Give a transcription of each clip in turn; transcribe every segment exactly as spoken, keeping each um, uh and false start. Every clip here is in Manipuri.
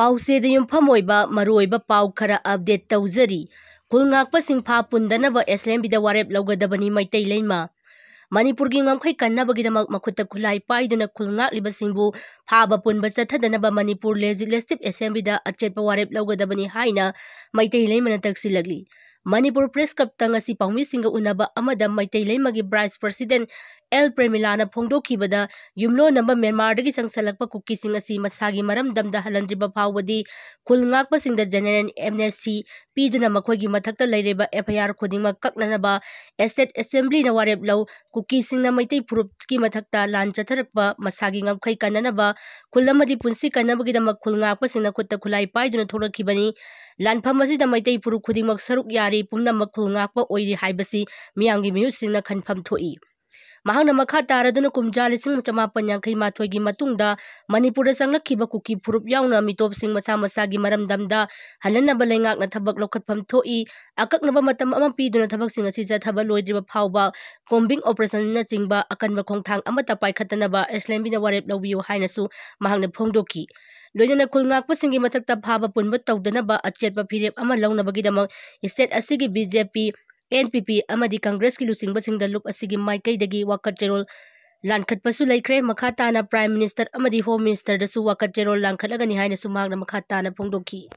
ꯄꯥꯎꯆꯦꯗ ꯌꯨꯝꯐꯝ ꯑꯣꯏꯕ ꯃꯔꯨꯑꯣꯏꯕ ꯄꯥꯎ ꯈꯔ update ꯇꯧꯖꯔꯤ꯫ ꯈꯨꯜ ꯉꯥꯛꯄꯁꯤꯡ ꯐꯥ ꯄꯨꯟꯗꯅꯕ ꯑꯦꯁꯦꯝꯕ꯭ꯂꯤꯗ ꯋꯥꯔꯦꯞ ꯂꯧꯒꯗꯕꯅꯤ ꯃꯩꯇꯩ ꯂꯩꯃ꯫ ꯃꯅꯤꯄꯨꯔꯒꯤ ꯉꯝꯈꯩ ꯀꯟꯅꯕꯒꯤꯗꯃꯛ ꯃꯈꯨꯠꯇ ꯈꯨꯠꯂꯥꯏ ꯄꯥꯏꯗꯨꯅ ꯈꯨꯜ ꯉꯥꯛꯂꯤꯕꯁꯤꯡꯕꯨ ꯐꯥꯕ ꯄꯨꯟꯕ ꯆꯠꯊꯗꯅꯕ ꯃꯅꯤꯄꯨꯔ Legislative Assemblyꯗ ꯑꯆꯦꯠꯄ ꯋꯥꯔꯦꯞ ꯂꯧꯒꯗꯕꯅꯤ ꯍꯥꯏꯅ ꯃꯩꯇꯩ ꯂꯩꯃꯅ ꯇꯛꯁꯤꯜꯂꯛꯂꯤ꯫ ꯃꯅꯤꯄꯨꯔ Press Clubꯇ ꯉꯁꯤ ꯄꯥꯎꯃꯤꯁꯤꯡꯒ ꯎꯅꯕ ꯑꯃꯗ ꯃꯩꯇꯩ ꯂꯩꯃꯒꯤ Vice President ꯑꯦꯜ ꯄ꯭ꯔꯦꯃꯤꯂꯥꯅ ꯐꯣꯡꯗꯣꯛꯈꯤꯕꯗ, ꯌꯨꯝꯂꯣꯟꯅꯕ ꯃ꯭ꯌꯥꯟꯃꯥꯔꯗꯒꯤ ꯆꯪꯁꯜꯂꯛꯄ ꯀꯨꯀꯤꯁꯤꯡ ꯑꯁꯤ ꯃꯁꯥꯒꯤ ꯃꯔꯝꯗꯝꯗ ꯍꯜꯍꯟꯗ꯭ꯔꯤꯕ ꯐꯥꯎꯕꯗꯤ ꯈꯨꯜ ꯉꯥꯛꯄꯁꯤꯡꯗ general amnesty ꯄꯤꯗꯨꯅ ꯃꯈꯣꯏꯒꯤ ꯃꯊꯛꯇ ꯂꯩꯔꯤꯕ FIR ꯈꯨꯗꯤꯡꯃꯛ ꯀꯛꯅꯅꯕ State Assemblyꯅ ꯋꯥꯔꯦꯞ ꯂꯧ꯫ ꯀꯨꯀꯤꯁꯤꯡꯅ ꯃꯩꯇꯩ ꯐꯨꯔꯨꯞꯀꯤ ꯃꯊꯛꯇ ꯂꯥꯟ ꯆꯠꯊꯔꯛꯄ ꯃꯁꯥꯒꯤ ꯉꯝꯈꯩ ꯀꯟꯅꯅꯕ, ꯈꯨꯜ ꯑꯃꯗꯤ ꯄꯨꯟꯁꯤ ꯀꯟꯅꯕꯒꯤꯗꯃꯛ ꯈꯨꯜ ꯉꯥꯛꯄꯁꯤꯡꯅ ꯈꯨꯠꯇ ꯈꯨꯠꯂꯥꯏ ꯄꯥꯏꯗꯨꯅ ꯊꯣꯛꯂꯛꯈꯤꯕꯅꯤ꯫ ꯂꯥꯟꯐꯝ ꯑꯁꯤꯗ ꯃꯩꯇꯩ ꯐꯨꯔꯨꯞ ꯈꯨꯗꯤꯡꯃꯛ ꯁꯔꯨꯛ ꯌꯥꯔꯤ꯫ ꯄꯨꯝꯅꯃꯛ ꯈꯨꯜ ꯉꯥꯛꯄ ꯑꯣꯏꯔꯤ ꯍꯥꯏꯕꯁꯤ ꯃꯤꯌꯥꯝꯒꯤ ꯃꯤꯍꯨꯠꯁꯤꯡꯅ ꯈꯟꯐꯝ ꯊꯣꯛꯏ꯫ ꯃꯍꯥꯛꯅ ꯃꯈꯥ ꯇꯥꯔꯗꯨꯅ ꯀꯨꯝꯖꯥ ꯂꯤꯁꯤꯡ ꯆꯃꯥꯄꯟ ꯌꯥꯡꯈꯩ ꯃꯥꯊꯣꯏꯒꯤ ꯃꯇꯨꯡꯗ ꯃꯅꯤꯄꯨꯔꯗ ꯆꯪꯂꯛꯈꯤꯕ ꯀꯨꯀꯤ ꯐꯨꯔꯨꯞ ꯌꯥꯎꯅ ꯃꯤꯇꯣꯞꯁꯤꯡ ꯃꯁꯥ ꯃꯁꯥꯒꯤ ꯃꯔꯝꯗꯝꯗ ꯍꯜꯍꯟꯅꯕ ꯂꯩꯉꯥꯛꯅ ꯊꯕꯛ ꯂꯧꯈꯠꯐꯝ ꯊꯣꯛꯏ꯫ ꯑꯀꯛꯅꯕ ꯃꯇꯝ ꯑꯃ ꯄꯤꯗꯨꯅ ꯊꯕꯛꯁꯤꯡ ꯑꯁꯤ ꯆꯠꯊꯕ ꯂꯣꯏꯗ꯭ꯔꯤꯕ ꯐꯥꯎꯕ combing operationꯅꯆꯤꯡꯕ ꯑꯀꯟꯕ ꯈꯣꯡꯊꯥꯡ ꯑꯃꯠꯇ ꯄꯥꯏꯈꯠꯇꯅꯕ ꯑꯦꯁꯦꯝꯕ꯭ꯂꯤꯅ ꯋꯥꯔꯦꯞ ꯂꯧꯕꯤꯌꯨ ꯍꯥꯏꯅꯁꯨ ꯃꯍꯥꯛꯅ ꯐꯣꯡꯗꯣꯛꯈꯤ꯫ ꯂꯣꯏꯅꯅ ꯈꯨꯜ ꯉꯥꯛꯄꯁꯤꯡꯒꯤ ꯃꯊꯛꯇ ꯐꯥꯕ ꯄꯨꯟꯕ ꯇꯧꯗꯅꯕ ꯑꯆꯦꯠꯄ ꯐꯤꯔꯦꯞ ꯑꯃ ꯂꯧꯅꯕꯒꯤꯗꯃꯛ state ꯑꯁꯤꯒꯤ BJP, NPP ꯑꯃꯗꯤ Congressꯀꯤ ꯂꯨꯆꯤꯡꯕꯁꯤꯡꯗ ꯂꯨꯞ ꯑꯁꯤꯒꯤ ꯃꯥꯏꯀꯩꯗꯒꯤ ꯋꯥꯀꯠ ꯆꯦꯔꯣꯜ ꯂꯥꯟꯈꯠꯄꯁꯨ ꯂꯩꯈ꯭ꯔꯦ꯫ ꯃꯈꯥ ꯇꯥꯅ Prime Minister ꯑꯃꯗꯤ Home Ministerꯗꯁꯨ ꯋꯥꯀꯠ ꯆꯦꯔꯣꯜ ꯂꯥꯟꯈꯠꯂꯒꯅꯤ ꯍꯥꯏꯅꯁꯨ ꯃꯍꯥꯛꯅ ꯃꯈꯥ ꯇꯥꯅ ꯐꯣꯡꯗꯣꯛꯈꯤ꯫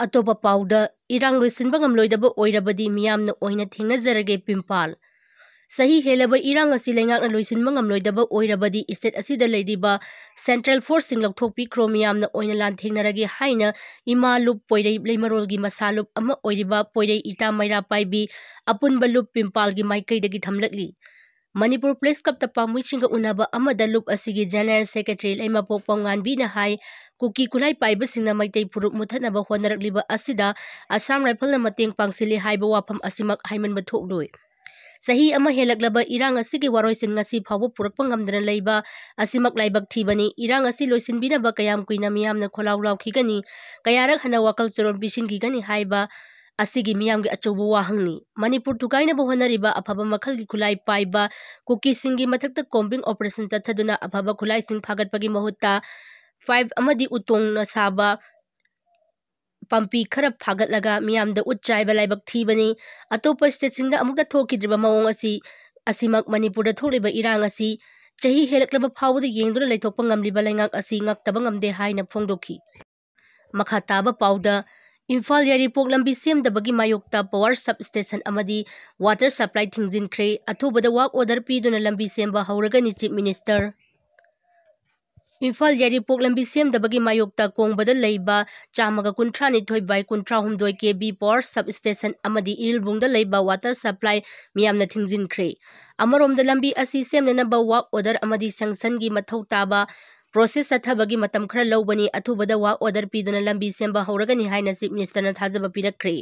ꯑꯇꯣꯞꯄ ꯄꯥꯎꯗ, ꯏꯔꯥꯡ ꯂꯣꯏꯁꯤꯟꯕ ꯉꯝꯂꯣꯏꯗꯕ ꯑꯣꯏꯔꯕꯗꯤ ꯃꯤꯌꯥꯝꯅ ꯑꯣꯏꯅ ꯊꯦꯡꯅꯖꯔꯒꯦ, ꯄꯤꯝꯄꯥꯜ꯫ ꯆꯍꯤ ꯍꯦꯜꯂꯕ ꯏꯔꯥꯡ ꯑꯁꯤ ꯂꯩꯉꯥꯛꯅ ꯂꯣꯏꯁꯤꯟꯕ ꯉꯝꯂꯣꯏꯗꯕ ꯑꯣꯏꯔꯕꯗꯤ state ꯑꯁꯤꯗ ꯂꯩꯔꯤꯕ central forceꯁꯤꯡ ꯂꯧꯊꯣꯛꯄꯤꯈ꯭ꯔꯣ, ꯃꯤꯌꯥꯝꯅ ꯑꯣꯏꯅ ꯂꯥꯟꯊꯦꯡꯅꯔꯒꯦ ꯍꯥꯏꯅ ꯏꯃꯥ ꯂꯨꯞ ꯄꯣꯏꯔꯩ ꯂꯩꯃꯔꯣꯜꯒꯤ ꯃꯁꯥ ꯂꯨꯞ ꯑꯃ ꯑꯣꯏꯔꯤꯕ ꯄꯣꯏꯔꯩ ꯏꯇꯥ ꯃꯩꯔꯥ ꯄꯥꯏꯕꯤ ꯑꯄꯨꯟꯕ ꯂꯨꯞ ꯄꯤꯝꯄꯥꯜꯒꯤ ꯃꯥꯏꯀꯩꯗꯒꯤ ꯊꯝꯂꯛꯂꯤ꯫ ꯃꯅꯤꯄꯨꯔ Press Clubꯇ ꯄꯥꯎꯃꯤꯁꯤꯡꯒ ꯎꯅꯕ ꯑꯃꯗ ꯂꯨꯞ ꯑꯁꯤꯒꯤ General Secretary ꯂꯩꯃꯄꯣꯛꯄꯝ ꯉꯥꯟꯕꯤꯅ ꯍꯥꯏ, ꯀꯨꯀꯤ ꯈꯨꯠꯂꯥꯏ ꯄꯥꯏꯕꯁꯤꯡꯅ ꯃꯩꯇꯩ ꯐꯨꯔꯨꯞ ꯃꯨꯊꯠꯅꯕ ꯍꯣꯠꯅꯔꯛꯂꯤꯕ ꯑꯁꯤꯗ Assam Riflesꯅ ꯃꯇꯦꯡ ꯄꯥꯡꯁꯤꯜꯂꯤ ꯍꯥꯏꯕ ꯋꯥꯐꯝ ꯑꯁꯤꯃꯛ ꯍꯥꯏꯃꯟꯕ ꯊꯣꯛꯂꯣꯏ꯫ ꯆꯍꯤ ꯑꯃ ꯍꯦꯜꯂꯛꯂꯕ ꯏꯔꯥꯡ ꯑꯁꯤꯒꯤ ꯋꯥꯔꯣꯏꯁꯤꯟ ꯉꯁꯤ ꯐꯥꯎꯕ ꯄꯨꯔꯛꯄ ꯉꯝꯗꯅ ꯂꯩꯕ ꯑꯁꯤꯃꯛ ꯂꯥꯏꯕꯛ ꯊꯤꯕꯅꯤ꯫ ꯏꯔꯥꯡ ꯑꯁꯤ ꯂꯣꯏꯁꯤꯟꯕꯤꯅꯕ ꯀꯌꯥꯝ ꯀꯨꯏꯅ ꯃꯤꯌꯥꯝꯅ ꯈꯣꯜꯂꯥꯎ ꯂꯥꯎꯈꯤꯒꯅꯤ? ꯀꯌꯥꯔꯛ ꯍꯟꯅ ꯋꯥꯀꯜ ꯆꯦꯔꯣꯜ ꯄꯤꯁꯤꯟꯈꯤꯒꯅꯤ ꯍꯥꯏꯕ ꯑꯁꯤꯒꯤ ꯃꯤꯌꯥꯝꯒꯤ ꯑꯆꯧꯕ ꯋꯥꯍꯪꯅꯤ꯫ ꯃꯅꯤꯄꯨꯔ ꯊꯨꯒꯥꯏꯅꯕ ꯍꯣꯠꯅꯔꯤꯕ ꯑꯐꯕ ꯃꯈꯜꯒꯤ ꯈꯨꯠꯂꯥꯏ ꯄꯥꯏꯕ ꯀꯨꯀꯤꯁꯤꯡꯒꯤ ꯃꯊꯛꯇ combing operation ꯆꯠꯊꯗꯨꯅ ꯑꯐꯕ ꯈꯨꯠꯂꯥꯏꯁꯤꯡ ꯐꯥꯒꯠꯄꯒꯤ ꯃꯍꯨꯠꯇ ꯄꯥꯏꯞ ꯑꯃꯗꯤ ꯎꯇꯣꯡꯅ ꯁꯥꯕ ꯄꯥꯝꯕꯤ ꯈꯔ ꯐꯥꯒꯠꯂꯒ ꯃꯤꯌꯥꯝꯗ ꯎꯠ ꯆꯥꯏꯕ ꯂꯥꯏꯕꯛ ꯊꯤꯕꯅꯤ꯫ ꯑꯇꯣꯞꯄ ꯁ꯭ꯇꯦꯠꯁꯤꯡꯗ ꯑꯃꯨꯛꯇ ꯊꯣꯛꯈꯤꯗ꯭ꯔꯤꯕ ꯃꯑꯣꯡ ꯑꯁꯤ, ꯑꯁꯤꯃꯛ ꯃꯅꯤꯄꯨꯔꯗ ꯊꯣꯛꯂꯤꯕ ꯏꯔꯥꯡ ꯑꯁꯤ ꯆꯍꯤ ꯍꯦꯜꯂꯛꯂꯕ ꯐꯥꯎꯕꯗ ꯌꯦꯡꯗꯨꯅ ꯂꯩꯊꯣꯛꯄ ꯉꯝꯂꯤꯕ ꯂꯩꯉꯥꯛ ꯑꯁꯤ ꯉꯛꯇꯕ ꯉꯝꯗꯦ ꯍꯥꯏꯅ ꯐꯣꯡꯗꯣꯛꯈꯤ꯫ ꯃꯈꯥ ꯇꯥꯕ ꯄꯥꯎꯗ, ꯏꯝꯐꯥꯜ ꯌꯥꯏꯔꯤꯄꯣꯛ ꯂꯝꯕꯤ ꯁꯦꯝꯗꯕꯒꯤ ꯃꯥꯌꯣꯛꯇ ꯄꯋꯥꯔ ꯁꯕ ꯁ꯭ꯇꯦꯁꯟ ꯑꯃꯗꯤ ꯋꯥꯇꯔ ꯁꯄ꯭ꯂꯥꯏ ꯊꯤꯡꯖꯤꯟꯈ꯭ꯔꯦ꯫ ꯑꯊꯨꯕꯗ ꯋꯥꯔꯛ ꯑꯣꯔꯗꯔ ꯄꯤꯗꯨꯅ ꯂꯝꯕꯤ ꯁꯦꯝꯕ ꯍꯧꯔꯒꯅꯤ, ꯆꯤꯐ ꯃꯤꯅꯤꯁꯇꯔ꯫ ꯏꯝꯐꯥꯜ ꯌꯥꯏꯔꯤꯄꯣꯛ ꯂꯝꯕꯤ ꯁꯦꯝꯗꯕꯒꯤ ꯃꯥꯌꯣꯛꯇ ꯀꯣꯡꯕꯗ ꯂꯩꯕ ꯆꯥꯝꯃꯒ ꯀꯨꯟꯊ꯭ꯔꯥ ꯅꯤꯊꯣꯏ by ꯀꯨꯟꯊ꯭ꯔꯥ ꯍꯨꯝꯗꯣꯏ ꯀꯦ ꯚꯤ ꯄꯋꯥꯔ ꯁꯕ ꯁ꯭ꯇꯦꯁꯟ ꯑꯃꯗꯤ ꯏꯔꯤꯜꯕꯨꯡꯗ ꯂꯩꯕ ꯋꯥꯇꯔ ꯁꯄ꯭ꯂꯥꯏ ꯃꯤꯌꯥꯝꯅ ꯊꯤꯡꯖꯤꯟꯈ꯭ꯔꯦ꯫ ꯑꯃꯔꯣꯝꯗ, ꯂꯝꯕꯤ ꯑꯁꯤ ꯁꯦꯝꯅꯅꯕ ꯋꯥꯔꯛ ꯑꯣꯔꯗꯔ ꯑꯃꯗꯤ ꯁꯦꯡꯁꯟꯒꯤ ꯃꯊꯧ ꯇꯥꯕ ꯄ꯭ꯔꯣꯁꯦꯁ ꯆꯠꯊꯕꯒꯤ ꯃꯇꯝ ꯈꯔ ꯂꯧꯕꯅꯤ꯫ ꯑꯊꯨꯕꯗ ꯋꯥꯔꯛ ꯑꯣꯔꯗꯔ ꯄꯤꯗꯨꯅ ꯂꯝꯕꯤ ꯁꯦꯝꯕ ꯍꯧꯔꯒꯅꯤ ꯍꯥꯏꯅ ꯆꯤꯐ ꯃꯤꯅꯤꯁꯇꯔꯅ ꯊꯥꯖꯕ ꯄꯤꯔꯛꯈ꯭ꯔꯦ꯫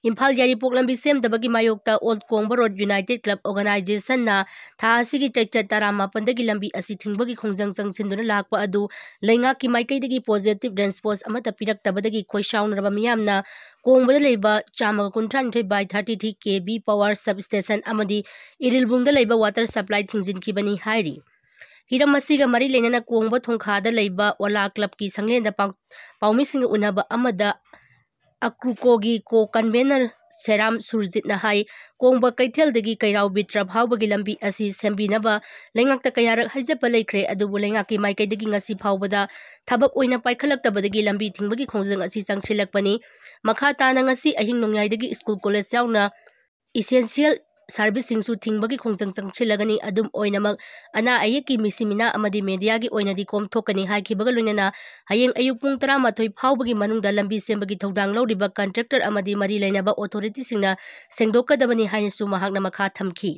ꯏꯝꯐꯥꯜ ꯌꯥꯏꯔꯤꯄꯣꯛ ꯂꯝꯕꯤ ꯁꯦꯝꯗꯕꯒꯤ ꯃꯥꯌꯣꯛꯇ ꯑꯣꯜ ꯀꯣꯡꯕ ꯔꯣꯗ ꯌꯨꯅꯥꯏꯇꯦꯗ ꯀ꯭ꯂꯕ ꯑꯣꯔꯒꯅꯥꯏꯖꯦꯁꯟꯅ ꯊꯥ ꯑꯁꯤꯒꯤ ꯆꯩꯆꯠ ꯇꯔꯥꯃꯥꯄꯟꯗꯒꯤ ꯂꯝꯕꯤ ꯑꯁꯤ ꯊꯤꯡꯕꯒꯤ ꯈꯣꯡꯖꯪ ꯆꯪꯁꯤꯟꯗꯨꯅ ꯂꯥꯛꯄ ꯑꯗꯨ ꯂꯩꯉꯥꯛꯀꯤ ꯃꯥꯏꯀꯩꯗꯒꯤ ꯄꯣꯖꯤꯇꯤꯚ ꯔꯦꯁꯄꯣꯟꯁ ꯑꯃꯠꯇ ꯄꯤꯔꯛꯇꯕꯗꯒꯤ ꯈꯣꯏꯁꯥꯎꯅꯔꯕ ꯃꯤꯌꯥꯝꯅ ꯀꯣꯡꯕꯗ ꯂꯩꯕ ꯆꯥꯝꯃꯒ ꯀꯨꯟꯊ꯭ꯔꯥ ꯅꯤꯊꯣꯏ by thirty three K V power sub station ꯑꯃꯗꯤ ꯏꯔꯤꯜꯕꯨꯡꯗ ꯂꯩꯕ ꯋꯥꯇꯔ ꯁꯄ꯭ꯂꯥꯏ ꯊꯤꯡꯖꯤꯟꯈꯤꯕꯅꯤ ꯍꯥꯏꯔꯤ꯫ ꯍꯤꯔꯝ ꯑꯁꯤꯒ ꯃꯔꯤ ꯂꯩꯅꯅ ꯀꯣꯡꯕ ꯊꯣꯡꯈꯥꯗ ꯂꯩꯕ ꯑꯣꯂꯥ ꯀ꯭ꯂꯕꯀꯤ ꯁꯪꯂꯦꯟꯗ ꯄꯥꯎ-, ꯄꯥꯎꯃꯤꯁꯤꯡꯒ ꯎꯅꯕ ꯑꯃꯗ ꯑꯀ꯭ꯔꯨꯀꯣꯒꯤ ꯀꯣ ꯀꯟꯚꯦꯅꯔ ꯁꯦꯔꯥꯝ ꯁꯨꯔꯖꯤꯠꯅ ꯍꯥꯏ, ꯀꯣꯡꯕ ꯀꯩꯊꯦꯜꯗꯒꯤ ꯀꯩꯔꯥꯎ ꯕꯤꯇ꯭ꯔ ꯐꯥꯎꯕꯒꯤ ꯂꯝꯕꯤ ꯑꯁꯤ ꯁꯦꯝꯕꯤꯅꯕ ꯂꯩꯉꯥꯛꯇ ꯀꯌꯥꯔꯛ ꯍꯥꯏꯖꯕ ꯂꯩꯈ꯭ꯔꯦ, ꯑꯗꯨꯕꯨ ꯂꯩꯉꯥꯛꯀꯤ ꯃꯥꯏꯀꯩꯗꯒꯤ ꯉꯁꯤ ꯐꯥꯎꯕꯗ ꯊꯕꯛ ꯑꯣꯏꯅ ꯄꯥꯏꯈꯠꯂꯛꯇꯕꯗꯒꯤ ꯂꯝꯕꯤ ꯊꯤꯡꯕꯒꯤ ꯈꯣꯡꯖꯪ ꯑꯁꯤ ꯆꯪꯁꯤꯜꯂꯛꯄꯅꯤ꯫ ꯃꯈꯥ ꯇꯥꯅ ꯉꯁꯤ ꯑꯍꯤꯡ ꯅꯣꯡꯌꯥꯏꯗꯒꯤ ꯁ꯭ꯀꯨꯜ ꯀꯣꯂꯦꯖ ꯌꯥꯎꯅ essential serviceꯁꯤꯡꯁꯨ ꯊꯤꯡꯕꯒꯤ ꯈꯣꯡꯖꯪ ꯆꯪꯁꯤꯜꯂꯒꯅꯤ꯫ ꯑꯗꯨꯝ ꯑꯣꯏꯅꯃꯛ, ꯑꯅꯥ ꯑꯌꯦꯛꯀꯤ ꯃꯤꯁꯤ ꯃꯤꯅꯥ ꯑꯃꯗꯤ ꯃꯦꯗꯤꯌꯥꯒꯤ ꯑꯣꯏꯅꯗꯤ ꯀꯣꯝꯊꯣꯛꯀꯅꯤ ꯍꯥꯏꯈꯤꯕꯒ ꯂꯣꯏꯅꯅ ꯍꯌꯦꯡ ꯑꯌꯨꯛ ꯄꯨꯡ ꯇꯔꯥꯃꯥꯊꯣꯏ ꯐꯥꯎꯕꯒꯤ ꯃꯅꯨꯡꯗ ꯂꯝꯕꯤ ꯁꯦꯝꯕꯒꯤ ꯊꯧꯗꯥꯡ ꯂꯧꯔꯤꯕ ꯀꯟꯇ꯭ꯔꯦꯛꯇꯔ ꯑꯃꯗꯤ ꯃꯔꯤ ꯂꯩꯅꯕ ꯑꯣꯊꯣꯔꯤꯇꯤꯁꯤꯡꯅ ꯁꯦꯡꯗꯣꯛꯀꯗꯕꯅꯤ ꯍꯥꯏꯅꯁꯨ ꯃꯍꯥꯛꯅ ꯃꯈꯥ ꯊꯝꯈꯤ꯫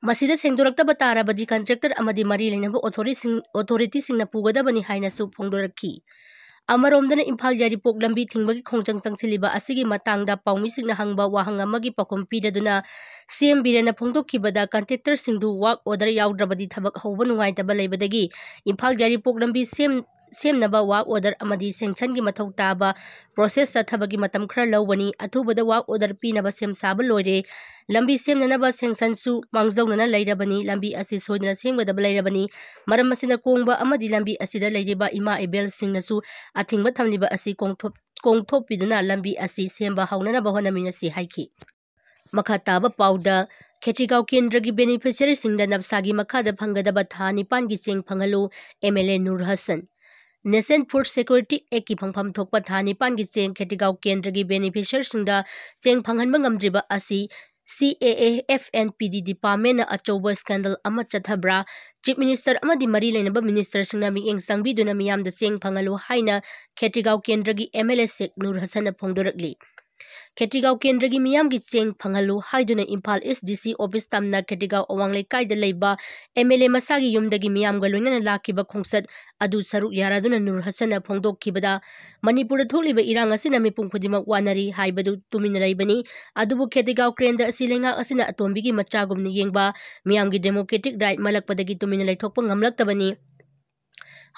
ꯃꯁꯤꯗ ꯁꯦꯡꯗꯣꯔꯛꯇꯕ ꯇꯥꯔꯕꯗꯤ ꯀꯟꯇ꯭ꯔꯦꯛꯇꯔ ꯑꯃꯗꯤ ꯃꯔꯤ ꯂꯩꯅꯕ ꯑꯣꯊꯣꯔꯤꯁꯤꯡ-, ꯑꯣꯊꯣꯔꯤꯇꯤꯁꯤꯡꯅ ꯄꯨꯒꯗꯕꯅꯤ ꯍꯥꯏꯅꯁꯨ ꯐꯣꯡꯗꯣꯔꯛꯈꯤ꯫ ꯑꯃꯔꯣꯝꯗꯅ, ꯏꯝꯐꯥꯜ ꯌꯥꯏꯔꯤꯄꯣꯛ ꯂꯝꯕꯤ ꯊꯤꯡꯕꯒꯤ ꯈꯣꯡꯖꯪ ꯆꯪꯁꯤꯜꯂꯤꯕ ꯑꯁꯤꯒꯤ ꯃꯇꯥꯡꯗ ꯄꯥꯎꯃꯤꯁꯤꯡꯅ ꯍꯪꯕ ꯋꯥꯍꯪ ꯑꯃꯒꯤ ꯄꯥꯎꯈꯨꯝ ꯄꯤꯔꯗꯨꯅ ꯁꯤ ꯑꯦꯝ ꯕꯤꯔꯦꯟꯅ ꯐꯣꯡꯗꯣꯛꯈꯤꯕꯗ, ꯀꯟꯇ꯭ꯔꯦꯛꯇꯔꯁꯤꯡꯗꯨ ꯋꯥꯔꯛ ꯑꯣꯔꯗꯔ ꯌꯥꯎꯗ꯭ꯔꯕꯗꯤ ꯊꯕꯛ ꯍꯧꯕ ꯅꯨꯡꯉꯥꯏꯇꯕ ꯂꯩꯕꯗꯒꯤ ꯏꯝꯐꯥꯜ ꯌꯥꯏꯔꯤꯄꯣꯛ ꯂꯝꯕꯤ ꯁꯦꯝ-, ꯁꯦꯝꯅꯕ work order ꯑꯃꯗꯤ sanctionꯒꯤ ꯃꯊꯧ ꯇꯥꯕ process ꯆꯠꯊꯕꯒꯤ ꯃꯇꯝ ꯈꯔ ꯂꯧꯒꯅꯤ꯫ ꯑꯊꯨꯕꯗ work order ꯄꯤꯅꯕ ꯁꯦꯝ ꯁꯥꯕ ꯂꯣꯏꯔꯦ꯫ ꯂꯝꯕꯤ ꯁꯦꯝꯅꯅꯕ sanctionꯁꯨ ꯃꯥꯡꯖꯧꯅꯅ ꯂꯩꯔꯕꯅꯤ꯫ ꯂꯝꯕꯤ ꯑꯁꯤ ꯁꯣꯏꯗꯅ ꯁꯦꯝꯒꯗꯕ ꯂꯩꯔꯕꯅꯤ꯫ ꯃꯔꯝ ꯑꯁꯤꯅ ꯀꯣꯡꯕ ꯑꯃꯗꯤ ꯂꯝꯕꯤ ꯑꯁꯤꯗ ꯂꯩꯔꯤꯕ ꯏꯃꯥ ꯏꯕꯦꯜꯁꯤꯡꯅꯁꯨ ꯑꯊꯤꯡꯕ ꯊꯝꯂꯤꯕ ꯑꯁꯤ ꯀꯣꯡꯊꯣꯞ-, ꯀꯣꯡꯊꯣꯛꯄꯤꯗꯨꯅ ꯂꯝꯕꯤ ꯑꯁꯤ ꯁꯦꯝꯕ ꯍꯧꯅꯅꯕ ꯍꯣꯠꯅꯃꯤꯟꯅꯁꯤ ꯍꯥꯏꯈꯤ꯫ ꯃꯈꯥ ꯇꯥꯕ ꯄꯥꯎꯗ, ꯈꯦꯇ꯭ꯔꯤꯒꯥꯎ ꯀꯦꯟꯗ꯭ꯔꯒꯤ beneficiaryꯁꯤꯡꯗ ꯅꯞꯁꯥꯒꯤ ꯃꯈꯥꯗ ꯐꯪꯒꯗꯕ ꯊꯥ ꯅꯤꯄꯥꯟꯒꯤ ꯆꯦꯡ ꯐꯪꯍꯜꯂꯨ, MLA Nur Hasan. National Food Security Actꯀꯤ ꯐꯪꯐꯝ ꯊꯣꯛꯄ ꯊꯥ ꯅꯤꯄꯥꯟꯒꯤ ꯆꯦꯡ ꯈꯦꯇ꯭ꯔꯤꯒꯥꯎ ꯀꯦꯟꯗ꯭ꯔꯒꯤ beneficiaryꯁꯤꯡꯗ ꯆꯦꯡ ꯐꯪꯍꯟꯕ ꯉꯝꯗ꯭ꯔꯤꯕ ꯑꯁꯤ CAAF and PD departmentꯅ ꯑꯆꯧꯕ scandal ꯑꯃ ꯆꯠꯊꯕ꯭ꯔꯥ? Chief Minister ꯑꯃꯗꯤ ꯃꯔꯤ ꯂꯩꯅꯕ ministerꯁꯤꯡꯅ ꯃꯤꯠꯌꯦꯡ ꯆꯪꯕꯤꯗꯨꯅ ꯃꯤꯌꯥꯝꯗ ꯆꯦꯡ ꯐꯪꯍꯜꯂꯨ ꯍꯥꯏꯅ ꯈꯦꯇ꯭ꯔꯤꯒꯥꯎ ꯀꯦꯟꯗ꯭ꯔꯒꯤ MLA ꯁꯦꯛ ꯅꯨꯔ ꯍꯁꯟꯅ ꯐꯣꯡꯗꯣꯔꯛꯂꯤ꯫ ꯈꯦꯇ꯭ꯔꯤꯒꯥꯎ ꯀꯦꯟꯗ꯭ꯔꯒꯤ ꯃꯤꯌꯥꯝꯒꯤ ꯆꯦꯡ ꯐꯪꯍꯜꯂꯨ ꯍꯥꯏꯗꯨꯅ ꯏꯝꯐꯥꯜ East DC office ꯇꯝꯅ ꯈꯦꯇ꯭ꯔꯤꯒꯥꯎ ꯑꯋꯥꯡ ꯂꯩꯀꯥꯏꯗ ꯂꯩꯕ MLA ꯃꯁꯥꯒꯤ ꯌꯨꯝꯗꯒꯤ ꯃꯤꯌꯥꯝꯒ ꯂꯣꯏꯅꯅ ꯂꯥꯛꯈꯤꯕ ꯈꯣꯡꯆꯠ ꯑꯗꯨ ꯁꯔꯨꯛ ꯌꯥꯔꯗꯨꯅ ꯅꯨꯔ ꯍꯁꯟꯅ ꯐꯣꯡꯗꯣꯛꯈꯤꯕꯗ, ꯃꯅꯤꯄꯨꯔꯗ ꯊꯣꯛꯂꯤꯕ ꯏꯔꯥꯡ ꯑꯁꯤꯅ ꯃꯤꯄꯨꯝ ꯈꯨꯗꯤꯡꯃꯛ ꯋꯥꯅꯔꯤ ꯍꯥꯏꯕꯗꯨ ꯇꯨꯃꯤꯟꯅ ꯂꯩꯕꯅꯤ꯫ ꯑꯗꯨꯕꯨ ꯈꯦꯇ꯭ꯔꯤꯒꯥꯎ ꯀꯦꯟꯗ꯭ꯔ ꯑꯁꯤ ꯂꯩꯉꯥꯛ ꯑꯁꯤꯅ ꯑꯇꯣꯝꯕꯤꯒꯤ ꯃꯆꯥꯒꯨꯝꯅ ꯌꯦꯡꯕ, ꯃꯤꯌꯥꯝꯒꯤ democratic right ꯃꯜꯂꯛꯄꯗꯒꯤ ꯇꯨꯃꯤꯟꯅ ꯂꯩꯊꯣꯛꯄ ꯉꯝꯂꯛꯇꯕꯅꯤ꯫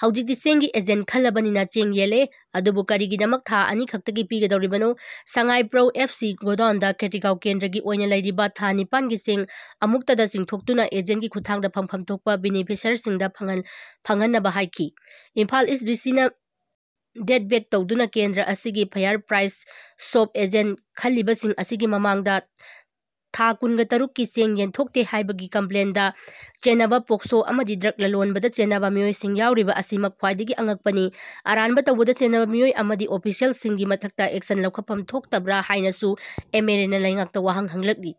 ꯍꯧꯖꯤꯛꯇꯤ ꯆꯦꯡꯒꯤ agent ꯈꯜꯂꯕꯅꯤꯅ ꯆꯦꯡ ꯌꯦꯜꯂꯦ꯫ ꯑꯗꯨꯕꯨ ꯀꯔꯤꯒꯤꯗꯃꯛ ꯊꯥ ꯑꯅꯤ ꯈꯛꯇꯒꯤ ꯄꯤꯒꯗꯧꯔꯤꯕꯅꯣ? ꯁꯉꯥꯏꯄ꯭ꯔꯧ FC godownꯗ ꯈꯦꯇ꯭ꯔꯤꯒꯥꯎ ꯀꯦꯟꯗ꯭ꯔꯒꯤ ꯑꯣꯏꯅ ꯂꯩꯔꯤꯕ ꯊꯥ ꯅꯤꯄꯥꯟꯒꯤ ꯆꯦꯡ ꯑꯃꯨꯛꯇꯗ ꯆꯤꯡꯊꯣꯛꯇꯨꯅ agentꯀꯤ ꯈꯨꯠꯊꯥꯡꯗ ꯐꯪꯐꯝ ꯊꯣꯛꯄ beneficiaryꯁꯤꯡꯗ ꯐꯪꯍꯟ-, ꯐꯪꯍꯟꯅꯕ ꯍꯥꯏꯈꯤ꯫ ꯏꯝꯐꯥꯜ East DCꯅ date back ꯇꯧꯗꯨꯅ ꯀꯦꯟꯗ꯭ꯔ ꯑꯁꯤꯒꯤ fair price shop agent ꯈꯜꯂꯤꯕꯁꯤꯡ ꯑꯁꯤꯒꯤ ꯃꯃꯥꯡꯗ ꯊꯥ ꯀꯨꯟꯒ ꯇꯔꯨꯛꯀꯤ ꯆꯦꯡ ꯌꯦꯟꯊꯣꯛꯇꯦ ꯍꯥꯏꯕꯒꯤ complainꯗ ꯆꯦꯟꯅꯕ POCSO ꯑꯃꯗꯤ drug ꯂꯂꯣꯟꯕꯗ ꯆꯦꯟꯅꯕ ꯃꯤꯑꯣꯏꯁꯤꯡ ꯌꯥꯎꯔꯤꯕ ꯑꯁꯤꯃꯛ ꯈ꯭ꯋꯥꯏꯗꯒꯤ ꯑꯉꯛꯄꯅꯤ꯫ ꯑꯔꯥꯟꯕ ꯇꯧꯕꯗ ꯆꯦꯟꯅꯕ ꯃꯤꯑꯣꯏ ꯑꯃꯗꯤ officialꯁꯤꯡꯒꯤ ꯃꯊꯛꯇ action ꯂꯧꯈꯠꯐꯝ ꯊꯣꯛꯇꯕ꯭ꯔꯥ ꯍꯥꯏꯅꯁꯨ MLAꯅ ꯂꯩꯉꯥꯛꯇ ꯋꯥꯍꯪ ꯍꯪꯂꯛꯂꯤ꯫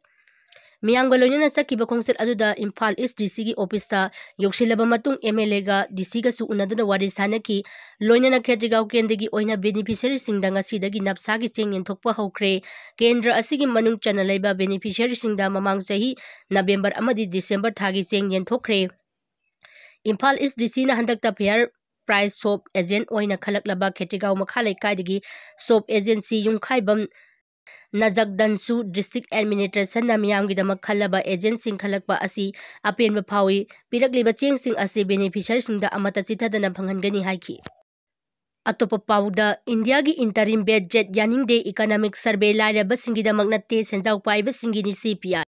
ꯃꯤꯌꯥꯝꯒ ꯂꯣꯏꯅꯅ ꯆꯠꯈꯤꯕ ꯈꯣꯡꯆꯠ ꯑꯗꯨꯗ ꯏꯝꯐꯥꯜ East DCꯒꯤ officeꯇ ꯌꯧꯁꯤꯜꯂꯕ ꯃꯇꯨꯡ MLAꯒ DCꯒꯁꯨ ꯎꯅꯗꯨꯅ ꯋꯥꯔꯤ ꯁꯥꯅꯈꯤ꯫ ꯂꯣꯏꯅꯅ ꯈꯦꯇ꯭ꯔꯤꯒꯥꯎ ꯀꯦꯟꯗ꯭ꯔꯒꯤ ꯑꯣꯏꯅ beneficiaryꯁꯤꯡꯗ ꯉꯁꯤꯗꯒꯤ ꯅꯞꯁꯥꯒꯤ ꯆꯦꯡ ꯌꯦꯟꯊꯣꯛꯄ ꯍꯧꯈ꯭ꯔꯦ꯫ ꯀꯦꯟꯗ꯭ꯔ ꯑꯁꯤꯒꯤ ꯃꯅꯨꯡ ꯆꯟꯅ ꯂꯩꯕ beneficiaryꯁꯤꯡꯗ ꯃꯃꯥꯡ ꯆꯍꯤ November ꯑꯃꯗꯤ December ꯊꯥꯒꯤ ꯆꯦꯡ ꯌꯦꯟꯊꯣꯛꯈ꯭ꯔꯦ꯫ ꯏꯝꯐꯥꯜ East DCꯅ ꯍꯟꯗꯛꯇ fair price shop agent ꯑꯣꯏꯅ ꯈꯜꯂꯛꯂꯕ ꯈꯦꯇ꯭ꯔꯤꯒꯥꯎ ꯃꯈꯥ ꯂꯩꯀꯥꯏꯗꯒꯤ shop agentꯁꯤ ꯌꯨꯝꯈꯥꯏꯕꯝ ꯅꯖꯛꯗꯟꯁꯨ ꯗꯤꯁꯇ꯭ꯔꯤꯛ ꯑꯦꯗꯃꯤꯅꯤꯁꯇ꯭ꯔꯦꯁꯟꯅ ꯃꯤꯌꯥꯝꯒꯤꯗꯃꯛ ꯈꯜꯂꯕ ꯑꯦꯖꯦꯟꯁꯤꯡ ꯈꯜꯂꯛꯄ ꯑꯁꯤ ꯑꯄꯦꯟꯕ ꯐꯥꯎꯏ꯫ ꯄꯤꯔꯛꯂꯤꯕ ꯆꯦꯡꯁꯤꯡ ꯑꯁꯤ ꯕꯦꯅꯤꯐꯤꯁꯔꯁꯤꯡꯗ ꯑꯃꯠꯇ ꯆꯤꯠꯊꯗꯅ ꯐꯪꯍꯟꯒꯅꯤ ꯍꯥꯏꯈꯤ꯫ ꯑꯇꯣꯞꯄ ꯄꯥꯎꯗ, ꯏꯟꯗꯤꯌꯥꯒꯤ ꯏꯟꯇꯔꯤꯝ ꯕꯦꯖꯦꯠ ꯌꯥꯅꯤꯡꯗꯦ, ꯏꯀꯣꯅꯣꯃꯤꯛ ꯁꯔꯚꯦ ꯂꯥꯏꯔꯕꯁꯤꯡꯒꯤꯗꯃꯛ ꯅꯠꯇꯦ, ꯁꯦꯟꯖꯥꯎ ꯄꯥꯏꯕꯁꯤꯡꯒꯤꯅꯤ, ꯁꯤ ꯄꯤ ꯑꯥꯏ꯫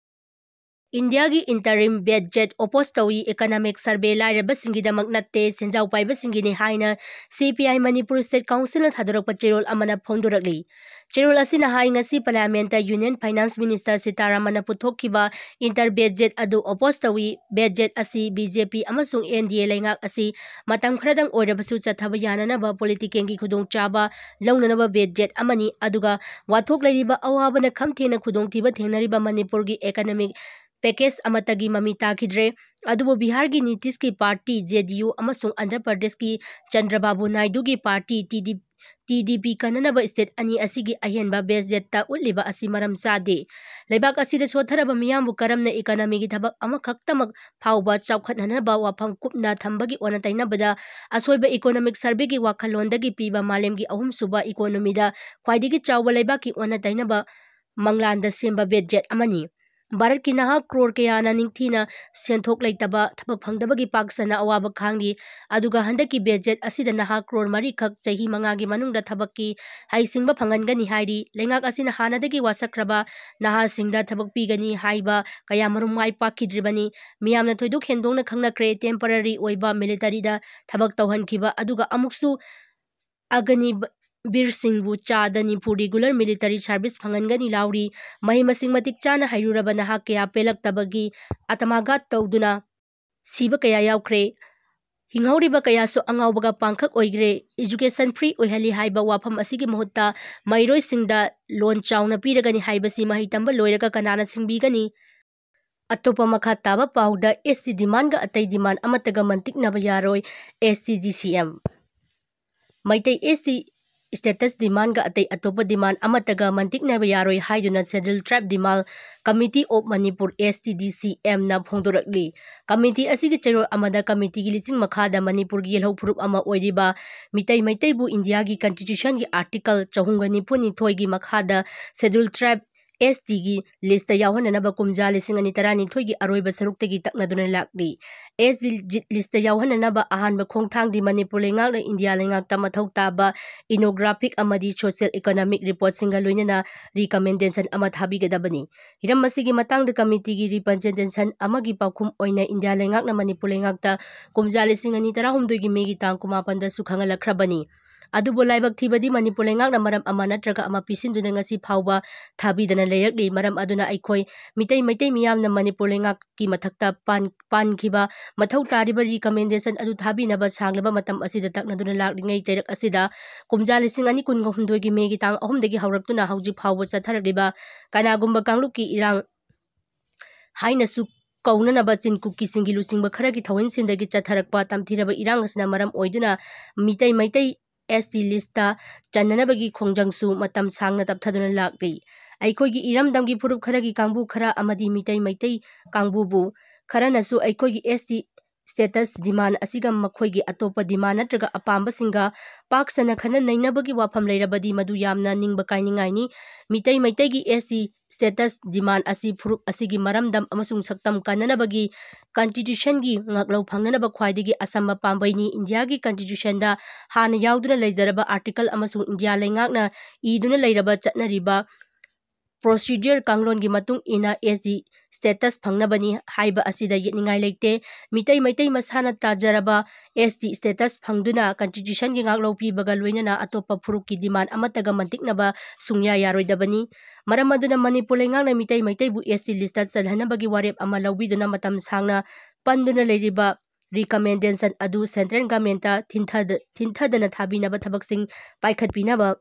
ꯏꯟꯗꯤꯌꯥꯒꯤ ꯏꯟꯇꯔꯤꯝ ꯕꯦꯖꯦꯠ ꯑꯣꯄꯣꯖ ꯇꯧꯏ, ꯏꯀꯣꯅꯣꯃꯤꯛ ꯁꯔꯚꯦ ꯂꯥꯏꯔꯕꯁꯤꯡꯒꯤꯗꯃꯛ ꯅꯠꯇꯦ, ꯁꯦꯟꯖꯥꯎ ꯄꯥꯏꯕꯁꯤꯡꯒꯤꯅꯤ ꯍꯥꯏꯅ ꯁꯤ ꯄꯤ ꯑꯥꯏ ꯃꯅꯤꯄꯨꯔ ꯁ꯭ꯇꯦꯠ ꯀꯥꯎꯟꯁꯤꯜꯅ ꯊꯥꯗꯣꯔꯛꯄ ꯆꯦꯔꯣꯜ ꯑꯃꯅ ꯐꯣꯡꯗꯣꯔꯛꯂꯤ꯫ ꯆꯦꯔꯣꯜ ꯑꯁꯤꯅ ꯍꯥꯏ, ꯉꯁꯤ ꯄꯥꯔꯂꯤꯌꯥꯃꯦꯟꯠꯇ ꯌꯨꯅꯤꯌꯟ ꯐꯥꯏꯅꯥꯟꯁ ꯃꯤꯅꯤꯁꯇꯔ ꯁꯤꯇꯥꯔꯥꯃꯟꯅ ꯄꯨꯊꯣꯛꯈꯤꯕ ꯏꯟꯇꯔ ꯕꯦꯖꯦꯠ ꯑꯗꯨ ꯑꯣꯄꯣꯖ ꯇꯧꯏ꯫ ꯕꯦꯖꯦꯠ ꯑꯁꯤ ꯕꯤ ꯖꯦ ꯄꯤ ꯑꯃꯁꯨꯡ ꯑꯦꯟ ꯗꯤ ꯑꯦ ꯂꯩꯉꯥꯛ ꯑꯁꯤ ꯃꯇꯝ ꯈꯔꯗꯪ ꯑꯣꯏꯔꯕꯁꯨ ꯆꯠꯊꯕ ꯌꯥꯅꯅꯕ ꯄꯣꯂꯤꯇꯤꯀꯦꯜꯒꯤ ꯈꯨꯗꯣꯡꯆꯥꯕ ꯂꯧꯅꯅꯕ ꯕꯦꯖꯦꯠ ꯑꯃꯅꯤ꯫ ꯑꯗꯨꯒ ꯋꯥꯊꯣꯛ ꯂꯩꯔꯤꯕ ꯑꯋꯥꯕꯅ ꯈꯝ ꯊꯦꯡꯅ ꯈꯨꯗꯣꯡꯊꯤꯕ ꯊꯦꯡꯅꯔꯤꯕ ꯃꯅꯤꯄꯨꯔꯒꯤ ꯏꯀꯣꯅꯣꯃꯤꯛ ꯄꯦꯀꯦꯖ ꯑꯃꯠꯇꯒꯤ ꯃꯃꯤ ꯇꯥꯈꯤꯗ꯭ꯔꯦ꯫ ꯑꯗꯨꯕꯨ ꯕꯤꯍꯥꯔꯒꯤ ꯅꯤꯇꯤꯁꯀꯤ ꯄꯥꯔꯇꯤ, ꯖꯦ ꯗꯤ ꯌꯨ, ꯑꯃꯁꯨꯡ ꯑꯟꯙ꯭ꯔ ꯄ꯭ꯔꯗꯦꯁꯀꯤ ꯆꯟꯗ꯭ꯔꯕꯥꯕꯨ ꯅꯥꯏꯗꯨꯒꯤ party, T D, T D P, ꯀꯟꯅꯅꯕ ꯁ꯭ꯇꯦꯠ ꯑꯅꯤ ꯑꯁꯤꯒꯤ ꯑꯍꯦꯟꯕ ꯕꯦꯖꯦꯠꯇ ꯎꯠꯂꯤꯕ ꯑꯁꯤ ꯃꯔꯝ ꯆꯥꯗꯦ꯫ ꯂꯩꯕꯥꯛ ꯑꯁꯤꯗ ꯁꯣꯠꯊꯔꯕ ꯃꯤꯌꯥꯝꯕꯨ ꯀꯔꯝꯅ ꯏꯀꯣꯅꯣꯃꯤꯒꯤ ꯊꯕꯛ ꯑꯃꯈꯛꯇꯃꯛ ꯐꯥꯎꯕ ꯆꯥꯎꯈꯠꯍꯟꯅꯕ ꯋꯥꯐꯝ ꯀꯨꯞꯅ ꯊꯝꯕꯒꯤ ꯑꯣꯟꯅ ꯇꯩꯅꯕꯗ ꯑꯁꯣꯏꯕ ꯏꯀꯣꯅꯣꯃꯤꯛ ꯁꯔꯚꯦꯒꯤ ꯋꯥꯈꯜꯂꯣꯟꯗꯒꯤ ꯄꯤꯕ ꯃꯥꯂꯦꯝꯒꯤ ꯑꯍꯨꯝꯁꯨꯕ ꯏꯀꯣꯅꯣꯃꯤꯗ ꯈ꯭ꯋꯥꯏꯗꯒꯤ ꯆꯥꯎꯕ ꯂꯩꯕꯥꯛꯀꯤ ꯑꯣꯟꯅ ꯇꯩꯅꯕ ꯃꯪꯂꯥꯟꯗ ꯁꯦꯝꯕ ꯕꯦꯖꯦꯠ ꯑꯃꯅꯤ꯫ ꯚꯥꯔꯠꯀꯤ ꯅꯍꯥ ꯀ꯭ꯔꯣꯔ ꯀꯌꯥꯅ ꯅꯤꯡꯊꯤꯅ ꯁꯦꯟꯊꯣꯛ ꯂꯩꯇꯕ, ꯊꯕꯛ ꯐꯪꯗꯕꯒꯤ ꯄꯥꯛ ꯁꯟꯅ ꯑꯋꯥꯕ ꯈꯥꯡꯂꯤ꯫ ꯑꯗꯨꯒ ꯍꯟꯗꯛꯀꯤ ꯕꯦꯖꯦꯠ ꯑꯁꯤꯗ ꯅꯍꯥ ꯀ꯭ꯔꯣꯔ ꯃꯔꯤꯈꯛ ꯆꯍꯤ ꯃꯉꯥꯒꯤ ꯃꯅꯨꯡꯗ ꯊꯕꯛꯀꯤ ꯍꯩꯁꯤꯡꯕ ꯐꯪꯍꯟꯒꯅꯤ ꯍꯥꯏꯔꯤ꯫ ꯂꯩꯉꯥꯛ ꯑꯁꯤꯅ ꯍꯥꯟꯅꯗꯒꯤ ꯋꯥꯁꯛꯈ꯭ꯔꯕ ꯅꯍꯥꯁꯤꯡꯗ ꯊꯕꯛ ꯄꯤꯒꯅꯤ ꯍꯥꯏꯕ ꯀꯌꯥꯃꯔꯨꯝ ꯃꯥꯏ ꯄꯥꯛꯈꯤꯗ꯭ꯔꯤꯕꯅꯤ꯫ ꯃꯤꯌꯥꯝꯅ ꯊꯣꯏꯗꯣꯛ ꯍꯦꯟꯗꯣꯛꯅ ꯈꯪꯅꯈ꯭ꯔꯦ, ꯇꯦꯝꯄꯔꯔꯤ ꯑꯣꯏꯕ ꯃꯤꯂꯤꯇꯔꯤꯗ ꯊꯕꯛ ꯇꯧꯍꯟꯈꯤꯕ, ꯑꯗꯨꯒ ꯑꯃꯨꯛꯁꯨ ꯑꯒꯅꯤ ꯕ-, ꯕꯤꯔꯁꯤꯡꯕꯨ ꯆꯥꯗ ꯅꯤꯐꯨ ꯔꯤꯒꯨꯂꯔ ꯃꯤꯂꯤꯇꯔꯤ ꯁꯥꯔꯚꯤꯁ ꯐꯪꯍꯟꯒꯅꯤ ꯂꯥꯎꯔꯤ꯫ ꯃꯍꯩ ꯃꯁꯤꯡ ꯃꯇꯤꯛ ꯆꯥꯅ ꯍꯩꯔꯨꯔꯕ ꯅꯍꯥ ꯀꯌꯥ ꯄꯦꯜꯂꯛꯇꯕꯒꯤ ꯑꯇꯃꯥꯘꯥꯠ ꯇꯧꯗꯨꯅ ꯁꯤꯕ ꯀꯌꯥ ꯌꯥꯎꯈ꯭ꯔꯦ꯫ ꯍꯤꯡꯍꯧꯔꯤꯕ ꯀꯌꯥꯁꯨ ꯑꯉꯥꯎꯕꯒ ꯄꯥꯡꯈꯛ ꯑꯣꯏꯈ꯭ꯔꯦ꯫ ꯏꯖꯨꯀꯦꯁꯟ ꯐ꯭ꯔꯤ ꯑꯣꯏꯍꯜꯂꯤ ꯍꯥꯏꯕ ꯋꯥꯐꯝ ꯑꯁꯤꯒꯤ ꯃꯍꯨꯠꯇ ꯃꯍꯩꯔꯣꯏꯁꯤꯡꯗ ꯂꯣꯟ ꯆꯥꯎꯅ ꯄꯤꯔꯒꯅꯤ ꯍꯥꯏꯕꯁꯤ ꯃꯍꯩ ꯇꯝꯕ ꯂꯣꯏꯔꯒ ꯀꯅꯥꯅ ꯁꯤꯡꯕꯤꯒꯅꯤ? ꯑꯇꯣꯞꯄ ꯃꯈꯥ ꯇꯥꯕ ꯄꯥꯎꯗ, ꯑꯦꯁ ꯇꯤ ꯗꯤꯃꯥꯟꯒ ꯑꯇꯩ ꯗꯤꯃꯥꯟ ꯑꯃꯠꯇꯒ ꯃꯟꯇꯤꯛꯅꯕ ꯌꯥꯔꯣꯏ, ꯑꯦꯁ ꯇꯤ ꯗꯤ ꯁꯤ ꯑꯦꯝ꯫ ꯃꯩꯇꯩ ꯑꯦꯁ ꯇꯤ status demandꯒ ꯑꯇꯩ ꯑꯇꯣꯞꯄ demand ꯑꯃꯠꯇꯒ ꯃꯟꯇꯤꯛꯅꯕ ꯌꯥꯔꯣꯏ ꯍꯥꯏꯗꯨꯅ Scheduled Tribe Demand Committee of Manipur, S T D C M ꯅ ꯐꯣꯡꯗꯣꯔꯛꯂꯤ꯫ Committee ꯑꯁꯤꯒꯤ ꯆꯦꯔꯣꯜ ꯑꯃꯗ committeeꯒꯤ ꯂꯤꯆꯤꯡ ꯃꯈꯥꯗ ꯃꯅꯤꯄꯨꯔꯒꯤ ꯌꯦꯜꯍꯧ ꯐꯨꯔꯨꯞ ꯑꯃ ꯑꯣꯏꯔꯤꯕ ꯃꯤꯇꯩ ꯃꯩꯇꯩꯕꯨ ꯏꯟꯗꯤꯌꯥꯒꯤ constitutionꯒꯤ article ꯆꯍꯨꯝꯒ ꯅꯤꯐꯨ ꯅꯤꯊꯣꯏꯒꯤ ꯃꯈꯥꯗ Scheduled Tribe, STꯒꯤ listꯇ ꯌꯥꯎꯍꯟꯅꯅꯕ ꯀꯨꯝꯖꯥ ꯂꯤꯁꯤꯡ ꯑꯅꯤ ꯇꯔꯥꯅꯤꯊꯣꯏꯒꯤ ꯑꯔꯣꯏꯕ ꯁꯔꯨꯛꯇꯒꯤ ꯇꯛꯅꯗꯨꯅ ꯂꯥꯛꯂꯤ꯫ ST listꯇ ꯌꯥꯎꯍꯟꯅꯅꯕ ꯑꯍꯥꯟꯕ ꯈꯣꯡꯊꯥꯡꯗꯤ ꯃꯅꯤꯄꯨꯔ ꯂꯩꯉꯥꯛꯅ ꯏꯟꯗꯤꯌꯥ ꯂꯩꯉꯥꯛꯇ ꯃꯊꯧ ꯇꯥꯕ ethnographic ꯑꯃꯗꯤ social economic reportꯁꯤꯡꯒ ꯂꯣꯏꯅꯅ recommendation ꯑꯃ ꯊꯥꯕꯤꯒꯗꯕꯅꯤ꯫ ꯍꯤꯔꯝ ꯑꯁꯤꯒꯤ ꯃꯇꯥꯡꯗ committeeꯒꯤ recommendation ꯑꯃꯒꯤ ꯄꯥꯎꯈꯨꯝ ꯑꯣꯏꯅ ꯏꯟꯗꯤꯌꯥ ꯂꯩꯉꯥꯛꯅ ꯃꯅꯤꯄꯨꯔ ꯂꯩꯉꯥꯛꯇ ꯀꯨꯝꯖꯥ ꯂꯤꯁꯤꯡ ꯑꯅꯤ ꯇꯔꯥꯍꯨꯝꯗꯣꯏꯒꯤ ꯃꯦꯒꯤ ꯇꯥꯡ ꯀꯨꯟꯃꯥꯄꯟꯗꯁꯨ ꯈꯪꯍꯜꯂꯛꯈ꯭ꯔꯕꯅꯤ꯫ ꯑꯗꯨꯕꯨ ꯂꯥꯏꯕꯛ ꯊꯤꯕꯗꯤ ꯃꯅꯤꯄꯨꯔ ꯂꯩꯉꯥꯛꯅ ꯃꯔꯝ ꯑꯃ ꯅꯠꯇ꯭ꯔꯒ ꯑꯃ ꯄꯤꯁꯤꯟꯗꯨꯅ ꯉꯁꯤ ꯐꯥꯎꯕ ꯊꯥꯕꯤꯗꯅ ꯂꯩꯔꯛꯂꯤ꯫ ꯃꯔꯝ ꯑꯗꯨꯅ ꯑꯩꯈꯣꯏ ꯃꯤꯇꯩ ꯃꯩꯇꯩ ꯃꯤꯌꯥꯝꯅ ꯃꯅꯤꯄꯨꯔ ꯂꯩꯉꯥꯛꯀꯤ ꯃꯊꯛꯇ ꯄꯥꯟ-, ꯄꯥꯟꯈꯤꯕ ꯃꯊꯧ ꯇꯥꯔꯤꯕ recommendation ꯑꯗꯨ ꯊꯥꯕꯤꯅꯕ ꯁꯥꯡꯂꯕ ꯃꯇꯝ ꯑꯁꯤꯗ ꯇꯛꯅꯗꯨꯅ ꯂꯥꯛꯂꯤꯉꯩ ꯆꯩꯔꯛ ꯑꯁꯤꯗ ꯀꯨꯝꯖꯥ ꯂꯤꯁꯤꯡ ꯑꯅꯤ ꯀꯨꯟꯒ ꯍꯨꯝꯗꯣꯏꯒꯤ ꯃꯦꯒꯤ ꯇꯥꯡ ꯑꯍꯨꯝꯗꯒꯤ ꯍꯧꯔꯛꯇꯨꯅ ꯍꯧꯖꯤꯛ ꯐꯥꯎꯕ ꯆꯠꯊꯔꯛꯂꯤꯕ ꯀꯅꯥꯒꯨꯝꯕ ꯀꯥꯡꯂꯨꯞꯀꯤ ꯏꯔꯥꯡ ꯍꯥꯏꯅꯁꯨ ꯀꯧꯅꯅꯕ ꯆꯤꯟ ꯀꯨꯀꯤꯁꯤꯡꯒꯤ ꯂꯨꯆꯤꯡꯕ ꯈꯔꯒꯤ ꯊꯧꯑꯣꯏꯟꯁꯤꯟꯗꯒꯤ ꯆꯠꯊꯔꯛꯄ ꯇꯝꯊꯤꯔꯕ ꯏꯔꯥꯡ ꯑꯁꯤꯅ ꯃꯔꯝ ꯑꯣꯏꯗꯨꯅ ꯃꯤꯇꯩ ꯃꯩꯇꯩ ST listꯇ ꯆꯟꯅꯅꯕꯒꯤ ꯈꯣꯡꯖꯪꯁꯨ ꯃꯇꯝ ꯁꯥꯡꯅ ꯇꯞꯊꯗꯨꯅ ꯂꯥꯛꯂꯤ꯫ ꯑꯩꯈꯣꯏꯒꯤ ꯏꯔꯝꯗꯝꯒꯤ ꯐꯨꯔꯨꯞ ꯈꯔꯒꯤ ꯀꯥꯡꯕꯨ ꯈꯔ ꯑꯃꯗꯤ ꯃꯤꯇꯩ ꯃꯩꯇꯩ ꯀꯥꯡꯕꯨꯕꯨ ꯈꯔꯅꯁꯨ ꯑꯩꯈꯣꯏꯒꯤ ST status demand ꯑꯁꯤꯒ ꯃꯈꯣꯏꯒꯤ ꯑꯇꯣꯞꯄ demand ꯅꯠꯇ꯭ꯔꯒ ꯑꯄꯥꯝꯕꯁꯤꯡꯒ ꯄꯥꯛ ꯁꯟꯅ ꯈꯟꯅ ꯅꯩꯅꯕꯒꯤ ꯋꯥꯐꯝ ꯂꯩꯔꯕꯗꯤ ꯃꯗꯨ ꯌꯥꯝꯅ ꯅꯤꯡꯕ ꯀꯥꯏꯅꯤꯡꯉꯥꯏꯅꯤ꯫ ꯃꯤꯇꯩ ꯃꯩꯇꯩꯒꯤ ST status demand ꯑꯁꯤ ꯐꯨꯔꯨꯞ ꯑꯁꯤꯒꯤ ꯃꯔꯝꯗꯝ ꯑꯃꯁꯨꯡ ꯁꯛꯇꯝ ꯀꯟꯅꯅꯕꯒꯤ constitutionꯒꯤ ꯉꯥꯛꯂꯧ ꯐꯪꯅꯅꯕ ꯈ꯭ꯋꯥꯏꯗꯒꯤ ꯑꯁꯝꯕ ꯄꯥꯝꯕꯩꯅꯤ꯫ ꯏꯟꯗꯤꯌꯥꯒꯤ constitutionꯗ ꯍꯥꯟꯅ ꯌꯥꯎꯗꯨꯅ ꯂꯩꯖꯔꯕ article ꯑꯃꯁꯨꯡ ꯏꯟꯗꯤꯌꯥ ꯂꯩꯉꯥꯛꯅ ꯏꯗꯨꯅ ꯂꯩꯔꯕ ꯆꯠꯅꯔꯤꯕ procedure ꯀꯥꯡꯂꯣꯟꯒꯤ ꯃꯇꯨꯡ ꯏꯟꯅ ST status ꯐꯪꯅꯕꯅꯤ ꯍꯥꯏꯕ ꯑꯁꯤꯗ ꯌꯦꯠꯅꯤꯡꯉꯥꯏ ꯂꯩꯇꯦ꯫ ꯃꯤꯇꯩ ꯃꯩꯇꯩ ꯃꯁꯥꯅ ꯇꯥꯖꯔꯕ ST status ꯐꯪꯗꯨꯅ constitutionꯒꯤ ꯉꯥꯛꯂꯧ ꯄꯤꯕꯒ ꯂꯣꯏꯅꯅ ꯑꯇꯣꯞꯄ ꯐꯨꯔꯨꯞꯀꯤ demand ꯑꯃꯠꯇꯒ ꯃꯟꯇꯤꯛꯅꯕ ꯁꯨꯡꯌꯥ ꯌꯥꯔꯣꯏꯗꯕꯅꯤ꯫ ꯃꯔꯝ ꯑꯗꯨꯅ ꯃꯅꯤꯄꯨꯔ ꯂꯩꯉꯥꯛꯅ ꯃꯤꯇꯩ ꯃꯩꯇꯩꯕꯨ ST listꯇ ꯆꯜꯍꯟꯅꯕꯒꯤ ꯋꯥꯔꯦꯞ ꯑꯃ ꯂꯧꯕꯤꯗꯨꯅ ꯃꯇꯝ ꯁꯥꯡꯅ ꯄꯟꯗꯨꯅ ꯂꯩꯔꯤꯕ recommendation ꯑꯗꯨ central governmentꯇ ꯊꯤꯟꯊꯗ-, ꯊꯤꯟꯊꯗꯅ ꯊꯥꯕꯤꯅꯕ ꯊꯕꯛꯁꯤꯡ ꯄꯥꯏꯈꯠꯄꯤꯅꯕ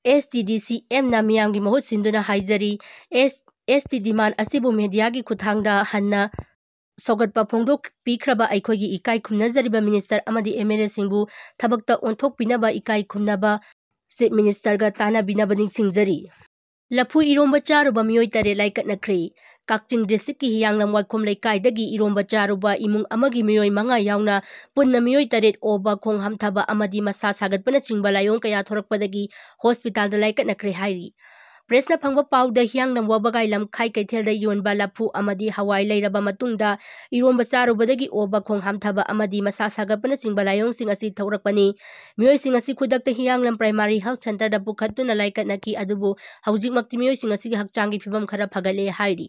STDCMꯅ ꯃꯤꯌꯥꯝꯒꯤ ꯃꯍꯨꯠ ꯁꯤꯟꯗꯨꯅ ꯍꯥꯏꯖꯔꯤ꯫ S-, ST demand ꯑꯁꯤꯕꯨ mediaꯒꯤ ꯈꯨꯠꯊꯥꯡꯗ ꯍꯟꯅ ꯁꯧꯒꯠꯄ ꯐꯣꯡꯗꯣꯛꯄꯤꯈ꯭ꯔꯕ ꯑꯩꯈꯣꯏꯒꯤ ꯏꯀꯥꯏ ꯈꯨꯝꯅꯖꯔꯤꯕ minister ꯑꯃꯗꯤ MLAꯁꯤꯡꯕꯨ ꯊꯕꯛꯇ ꯑꯣꯟꯊꯣꯛꯄꯤꯅꯕ ꯏꯀꯥꯏ ꯈꯨꯝꯅꯕ Chief Ministerꯒ ꯇꯥꯟꯅꯕꯤꯅꯕ ꯅꯤꯡꯁꯤꯡꯖꯔꯤ꯫ ꯂꯐꯨ ꯏꯔꯣꯝꯕ ꯆꯥꯔꯨꯕ ꯃꯤꯑꯣꯏ ꯇꯔꯦꯠ ꯂꯥꯏꯀꯠꯅꯈ꯭ꯔꯦ꯫ ꯀꯛꯆꯤꯡ districtꯀꯤ ꯍꯤꯌꯥꯡꯂꯝ ꯋꯥꯏꯈꯣꯝ ꯂꯩꯀꯥꯏꯗꯒꯤ ꯏꯔꯣꯝꯕ ꯆꯥꯔꯨꯕ ꯏꯃꯨꯡ ꯑꯃꯒꯤ ꯃꯤꯑꯣꯏ ꯃꯉꯥ ꯌꯥꯎꯅ ꯄꯨꯟꯅ ꯃꯤꯑꯣꯏ ꯇꯔꯦꯠ ꯑꯣꯕ, ꯈꯣꯡ ꯍꯥꯝꯊꯕ ꯑꯃꯗꯤ ꯃꯁꯥ ꯁꯥꯒꯠꯄꯅꯆꯤꯡꯕ ꯂꯥꯏꯑꯣꯡ ꯀꯌꯥ ꯊꯣꯔꯛꯄꯗꯒꯤ hospitalꯗ ꯂꯥꯏꯀꯠꯅꯈ꯭ꯔꯦ ꯍꯥꯏꯔꯤ꯫ Pressꯅ ꯐꯪꯕ ꯄꯥꯎꯗ ꯍꯤꯌꯥꯡꯂꯝ ꯋꯥꯕꯒꯥꯏ ꯂꯝꯈꯥꯏ ꯀꯩꯊꯦꯜꯗ ꯌꯣꯟꯕ ꯂꯐꯨ ꯑꯃꯗꯤ ꯍꯋꯥꯏ ꯂꯩꯔꯕ ꯃꯇꯨꯡꯗ ꯏꯔꯣꯝꯕ ꯆꯥꯔꯨꯕꯗꯒꯤ ꯑꯣꯕ, ꯈꯣꯡ ꯍꯥꯝꯊꯕ ꯑꯃꯗꯤ ꯃꯁꯥ ꯁꯥꯒꯠꯄꯅꯆꯤꯡꯕ ꯂꯥꯏꯑꯣꯡꯁꯤꯡ ꯑꯁꯤ ꯊꯣꯛꯂꯛꯄꯅꯤ꯫ ꯃꯤꯑꯣꯏꯁꯤꯡ ꯑꯁꯤ ꯈꯨꯗꯛꯇ ꯍꯤꯌꯥꯡꯂꯝ Primary Health Centreꯗ ꯄꯨꯈꯠꯇꯨꯅ ꯂꯥꯏꯀꯠꯅꯈꯤ, ꯑꯗꯨꯕꯨ ꯍꯧꯖꯤꯛꯃꯛꯇꯤ ꯃꯤꯑꯣꯏꯁꯤꯡ ꯑꯁꯤꯒꯤ ꯍꯛꯆꯥꯡꯒꯤ ꯐꯤꯕꯝ ꯈꯔ ꯐꯒꯠꯂꯦ ꯍꯥꯏꯔꯤ꯫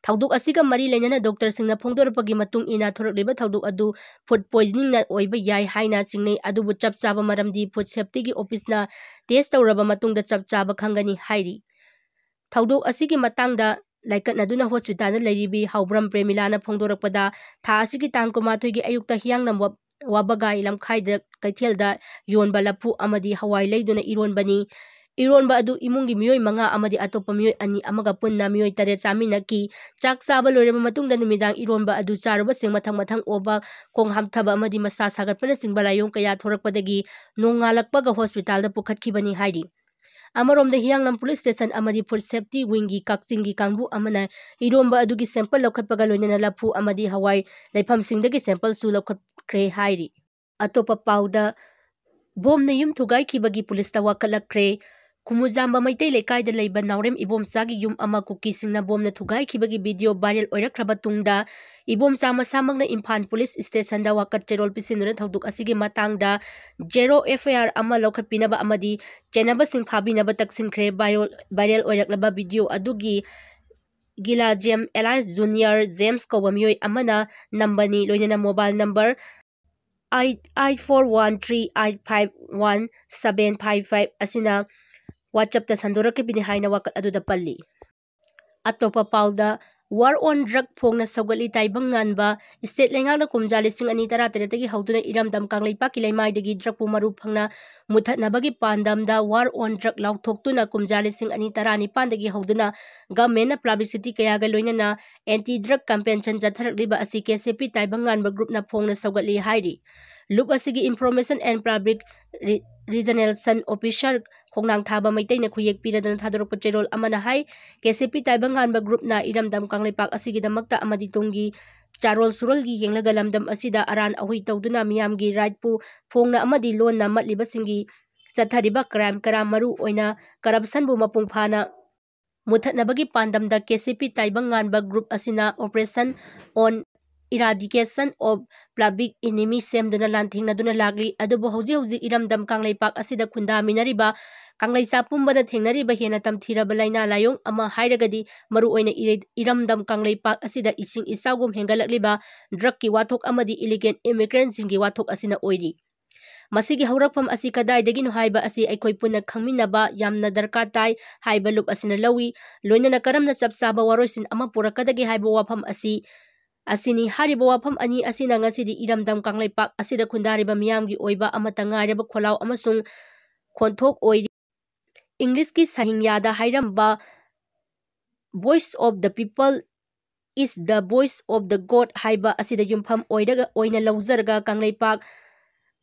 ꯊꯧꯗꯣꯛ ꯑꯁꯤꯒ ꯃꯔꯤ ꯂꯩꯅꯅ doctorꯁꯤꯡꯅ ꯐꯣꯡꯗꯣꯔꯛꯄꯒꯤ ꯃꯇꯨꯡ ꯏꯟꯅ ꯊꯣꯔꯛꯂꯤꯕ ꯊꯧꯗꯣꯛ ꯑꯗꯨ food poisoningꯅ ꯑꯣꯏꯕ ꯌꯥꯏ ꯍꯥꯏꯅ ꯆꯤꯡꯅꯩ, ꯑꯗꯨꯕꯨ ꯆꯞ ꯆꯥꯕ ꯃꯔꯝꯗꯤ food safetyꯒꯤ officeꯅ test ꯇꯧꯔꯕ ꯃꯇꯨꯡꯗ ꯆꯞ ꯆꯥꯕ ꯈꯪꯒꯅꯤ ꯍꯥꯏꯔꯤ꯫ ꯊꯧꯗꯣꯛ ꯑꯁꯤꯒꯤ ꯃꯇꯥꯡꯗ ꯂꯥꯏꯀꯠꯅꯗꯨꯅ hospitalꯗ ꯂꯩꯔꯤꯕꯤ ꯍꯥꯎꯕ꯭ꯔꯝ ꯄ꯭ꯔꯦꯃꯤꯂꯥꯅ ꯐꯣꯡꯗꯣꯔꯛꯄꯗ, ꯊꯥ ꯑꯁꯤꯒꯤ ꯇꯥꯡ ꯀꯨꯟꯃꯥꯊꯣꯏꯒꯤ ꯑꯌꯨꯛꯇ ꯍꯤꯌꯥꯡꯂꯝ ꯋꯥ-, ꯋꯥꯕꯒꯥꯏ ꯂꯝꯈꯥꯏꯗ ꯀꯩꯊꯦꯜꯗ ꯌꯣꯟꯕ ꯂꯐꯨ ꯑꯃꯗꯤ ꯍꯋꯥꯏ ꯂꯩꯗꯨꯅ ꯏꯔꯣꯟꯕꯅꯤ꯫ ꯏꯔꯣꯟꯕ ꯑꯗꯨ ꯏꯃꯨꯡꯒꯤ ꯃꯤꯑꯣꯏ ꯃꯉꯥ ꯑꯃꯗꯤ ꯑꯇꯣꯞꯄ ꯃꯤꯑꯣꯏ ꯑꯅꯤ ꯑꯃꯒ ꯄꯨꯟꯅ ꯃꯤꯑꯣꯏ ꯇꯔꯦꯠ ꯆꯥꯃꯤꯟꯅꯈꯤ꯫ ꯆꯥꯛ ꯆꯥꯕ ꯂꯣꯏꯔꯕ ꯃꯇꯨꯡꯗ ꯅꯨꯃꯤꯗꯥꯡ ꯏꯔꯣꯟꯕ ꯑꯗꯨ ꯆꯥꯔꯨꯕꯁꯤꯡ ꯃꯊꯪ ꯃꯊꯪ ꯑꯣꯕ, ꯈꯣꯡ ꯍꯥꯝꯊꯕ ꯑꯃꯗꯤ ꯃꯁꯥ ꯁꯥꯒꯠꯄꯅꯆꯤꯡꯕ ꯂꯥꯏꯑꯣꯡ ꯀꯌꯥ ꯊꯣꯔꯛꯄꯗꯒꯤ ꯅꯣꯡꯉꯥꯜꯂꯛꯄꯒ hospitalꯗ ꯄꯨꯈꯠꯈꯤꯕꯅꯤ ꯍꯥꯏꯔꯤ꯫ ꯑꯃꯔꯣꯝꯗ ꯍꯤꯌꯥꯡꯂꯝ police station ꯑꯃꯗꯤ food safety wingꯒꯤ ꯀꯛꯆꯤꯡꯒꯤ ꯀꯥꯡꯕꯨ ꯑꯃꯅ ꯏꯔꯣꯝꯕ ꯑꯗꯨꯒꯤ sample ꯂꯧꯈꯠꯄꯒ ꯂꯣꯏꯅꯅ ꯂꯐꯨ ꯑꯃꯗꯤ ꯍꯋꯥꯏ ꯂꯩꯐꯝꯁꯤꯡꯗꯒꯤ sampleꯁꯨ ꯂꯧꯈꯠꯈ꯭ꯔꯦ ꯍꯥꯏꯔꯤ꯫ ꯑꯇꯣꯞꯄ ꯄꯥꯎꯗ, ꯕꯣꯝꯅ ꯌꯨꯝ ꯊꯨꯒꯥꯏꯈꯤꯕꯒꯤ policeꯇ ꯋꯥꯀꯠꯂꯛꯈ꯭ꯔꯦ꯫ ꯈꯨꯃꯨꯖꯥꯝꯕ ꯃꯩꯇꯩ ꯂꯩꯀꯥꯏꯗ ꯂꯩꯕ ꯅꯥꯎꯔꯦꯝ ꯏꯕꯣꯝꯆꯥꯒꯤ ꯌꯨꯝ ꯑꯃ ꯀꯨꯀꯤꯁꯤꯡꯅ ꯕꯣꯝꯅ ꯊꯨꯒꯥꯏꯈꯤꯕꯒꯤ video viral ꯑꯣꯏꯔꯛꯈ꯭ꯔꯕ ꯇꯨꯡꯗ, ꯏꯕꯣꯝꯆꯥ ꯃꯁꯥꯃꯛꯅ ꯏꯝꯐꯥꯜ police stationꯗ ꯋꯥꯀꯠ ꯆꯦꯔꯣꯜ ꯄꯤꯁꯤꯟꯗꯨꯅ ꯊꯧꯗꯣꯛ ꯑꯁꯤꯒꯤ ꯃꯇꯥꯡꯗ zero F I R ꯑꯃ ꯂꯧꯈꯠꯄꯤꯅꯕ ꯑꯃꯗꯤ ꯆꯦꯟꯅꯕꯁꯤꯡ ꯐꯥꯕꯤꯅꯕ ꯇꯛꯁꯤꯟꯈ꯭ꯔꯦ꯫ Viral, viral ꯑꯣꯏꯔꯛꯂꯕ video ꯑꯗꯨꯒꯤ ꯒꯤꯂꯥꯖꯦꯝ alias Junior James ꯀꯧꯕ ꯃꯤꯑꯣꯏ ꯑꯃꯅ ꯅꯝꯕꯅꯤ, ꯂꯣꯏꯅꯅ mobile number eight eight four one three eight five one seven five five ꯑꯁꯤꯅ WhatsAppꯇ ꯁꯟꯗꯣꯔꯛꯈꯤꯕꯅꯤ ꯍꯥꯏꯅ ꯋꯥꯀꯠ ꯑꯗꯨꯗ ꯄꯜꯂꯤ꯫ ꯑꯇꯣꯞꯄ ꯄꯥꯎꯗ, War on Drug ꯐꯣꯡꯅ ꯁꯧꯒꯠꯂꯤ꯫ ꯇꯥꯏꯕꯪ ꯉꯥꯟꯕ꯫ State ꯂꯩꯉꯥꯛꯅ ꯀꯨꯝꯖꯥ ꯂꯤꯁꯤꯡ ꯑꯅꯤ ꯇꯔꯥꯇꯔꯦꯠꯇꯒꯤ ꯍꯧꯗꯨꯅ ꯏꯔꯝꯗꯝ ꯀꯪꯂꯩꯄꯥꯛꯀꯤ ꯂꯩꯃꯥꯏꯗꯒꯤ drugꯄꯨ ꯃꯔꯨ ꯐꯪꯅ ꯃꯨꯊꯠꯅꯕꯒꯤ ꯄꯥꯟꯗꯝꯗ War on Drug ꯂꯥꯎꯊꯣꯛꯇꯨꯅ ꯀꯨꯝꯖꯥ ꯂꯤꯁꯤꯡ ꯑꯅꯤ ꯇꯔꯥꯅꯤꯄꯥꯟꯗꯒꯤ ꯍꯧꯗꯨꯅ governmentꯅ publicity ꯀꯌꯥꯒ ꯂꯣꯏꯅꯅ anti drug campaign ꯆꯠꯊꯔꯛꯂꯤꯕ ꯑꯁꯤ KCP ꯇꯥꯏꯕꯪ ꯉꯥꯟꯕ groupꯅ ꯐꯣꯡꯅ ꯁꯧꯒꯠꯂꯤ ꯍꯥꯏꯔꯤ꯫ ꯂꯨꯞ ꯑꯁꯤꯒꯤ Information and Public Re-, Relation Officer ꯈꯣꯡꯅꯥꯡ ꯊꯥꯕ ꯃꯩꯇꯩꯅ ꯈꯨꯌꯦꯛ ꯄꯤꯔꯗꯨꯅ ꯊꯥꯗꯣꯔꯛꯄ ꯆꯦꯔꯣꯜ ꯑꯃꯅ ꯍꯥꯏ, KCP ꯇꯥꯏꯕꯪ ꯉꯥꯟꯕ groupꯅ ꯏꯔꯝꯗꯝ ꯀꯪꯂꯩꯄꯥꯛ ꯑꯁꯤꯒꯤꯗꯃꯛꯇ ꯑꯃꯗꯤ ꯇꯨꯡꯒꯤ ꯆꯥꯔꯣꯜ ꯁꯨꯔꯣꯜꯒꯤ ꯌꯦꯡꯂꯒ ꯂꯝꯗꯝ ꯑꯁꯤꯗ ꯑꯔꯥꯟ ꯑꯍꯨꯏ ꯇꯧꯗꯨꯅ ꯃꯤꯌꯥꯝꯒꯤ rightꯄꯨ ꯐꯣꯡꯅ ꯑꯃꯗꯤ ꯂꯣꯟꯅ ꯃꯠꯂꯤꯕꯁꯤꯡꯒꯤ ꯆꯠꯊꯔꯤꯕ crime ꯀꯌꯥ, ꯃꯔꯨ ꯑꯣꯏꯅ corruptionꯕꯨ ꯃꯄꯨꯡ ꯐꯥꯅ ꯃꯨꯊꯠꯅꯕꯒꯤ ꯄꯥꯟꯗꯝꯗ KCP ꯇꯥꯏꯕꯪ ꯉꯥꯟꯕ group ꯑꯁꯤꯅ Operation on Eradication of Public Enemy ꯁꯦꯝꯗꯨꯅ ꯂꯥꯟꯊꯦꯡꯅꯗꯨꯅ ꯂꯥꯛꯂꯤ꯫ ꯑꯗꯨꯕꯨ ꯍꯧꯖꯤꯛ ꯍꯧꯖꯤꯛ ꯏꯔꯝꯗꯝ ꯀꯪꯂꯩꯄꯥꯛ ꯑꯁꯤꯗ ꯈꯨꯟꯗꯥꯃꯤꯟꯅꯔꯤꯕ ꯀꯪꯂꯩꯆꯥ ꯄꯨꯝꯕꯗ ꯊꯦꯡꯅꯔꯤꯕ ꯍꯦꯟꯅ ꯇꯝꯊꯤꯔꯕ ꯂꯥꯏꯅꯥ ꯂꯥꯏꯑꯣꯡ ꯑꯃ ꯍꯥꯏꯔꯒꯗꯤ ꯃꯔꯨꯑꯣꯏꯅ ꯏꯔꯩ-, ꯏꯔꯝꯗꯝ ꯀꯪꯂꯩꯄꯥꯛ ꯑꯁꯤꯗ ꯏꯁꯤꯡ ꯏꯆꯥꯎꯒꯨꯝ ꯍꯦꯟꯒꯠꯂꯛꯂꯤꯕ drugꯀꯤ ꯋꯥꯊꯣꯛ ꯑꯃꯗꯤ illegal immigrantꯁꯤꯡꯒꯤ ꯋꯥꯊꯣꯛ ꯑꯁꯤꯅ ꯑꯣꯏꯔꯤ꯫ ꯃꯁꯤꯒꯤ ꯍꯧꯔꯛꯐꯝ ꯑꯁꯤ ꯀꯗꯥꯏꯗꯒꯤꯅꯣ ꯍꯥꯏꯕ ꯑꯁꯤ ꯑꯩꯈꯣꯏ ꯄꯨꯟꯅ ꯈꯪꯃꯤꯟꯅꯕ ꯌꯥꯝꯅ ꯗꯔꯀꯥꯔ ꯇꯥꯏ ꯍꯥꯏꯕ ꯂꯨꯞ ꯑꯁꯤꯅ ꯂꯧꯏ꯫ ꯂꯣꯏꯅꯅ ꯀꯔꯝꯅ ꯆꯞ ꯆꯥꯕ ꯋꯥꯔꯣꯏꯁꯤꯟ ꯑꯃ ꯄꯨꯔꯛꯀꯗꯒꯦ ꯍꯥꯏꯕ ꯋꯥꯐꯝ ꯑꯁꯤ, ꯑꯁꯤꯅꯤ꯫ ꯍꯥꯏꯔꯤꯕ ꯋꯥꯐꯝ ꯑꯅꯤ ꯑꯁꯤꯅ ꯉꯁꯤꯗꯤ ꯏꯔꯝꯗꯝ ꯀꯪꯂꯩꯄꯥꯛ ꯑꯁꯤꯗ ꯈꯨꯟꯗꯥꯔꯤꯕ ꯃꯤꯌꯥꯝꯒꯤ ꯑꯣꯏꯕ ꯑꯃꯠꯇ ꯉꯥꯏꯔꯕ ꯈꯣꯜꯂꯥꯎ ꯑꯃꯁꯨꯡ ꯈꯣꯟꯊꯣꯛ ꯑꯣꯏꯔꯤ꯫ Englishꯀꯤ ꯁꯍꯤꯡꯌꯥꯗ ꯍꯥꯏꯔꯝꯕ Voice of the People is the voice of the God ꯍꯥꯏꯕ ꯑꯁꯤꯗ ꯌꯨꯝꯐꯝ ꯑꯣꯏꯔꯒ, ꯑꯣꯏꯅ ꯂꯧꯖꯔꯒ ꯀꯪꯂꯩꯄꯥꯛ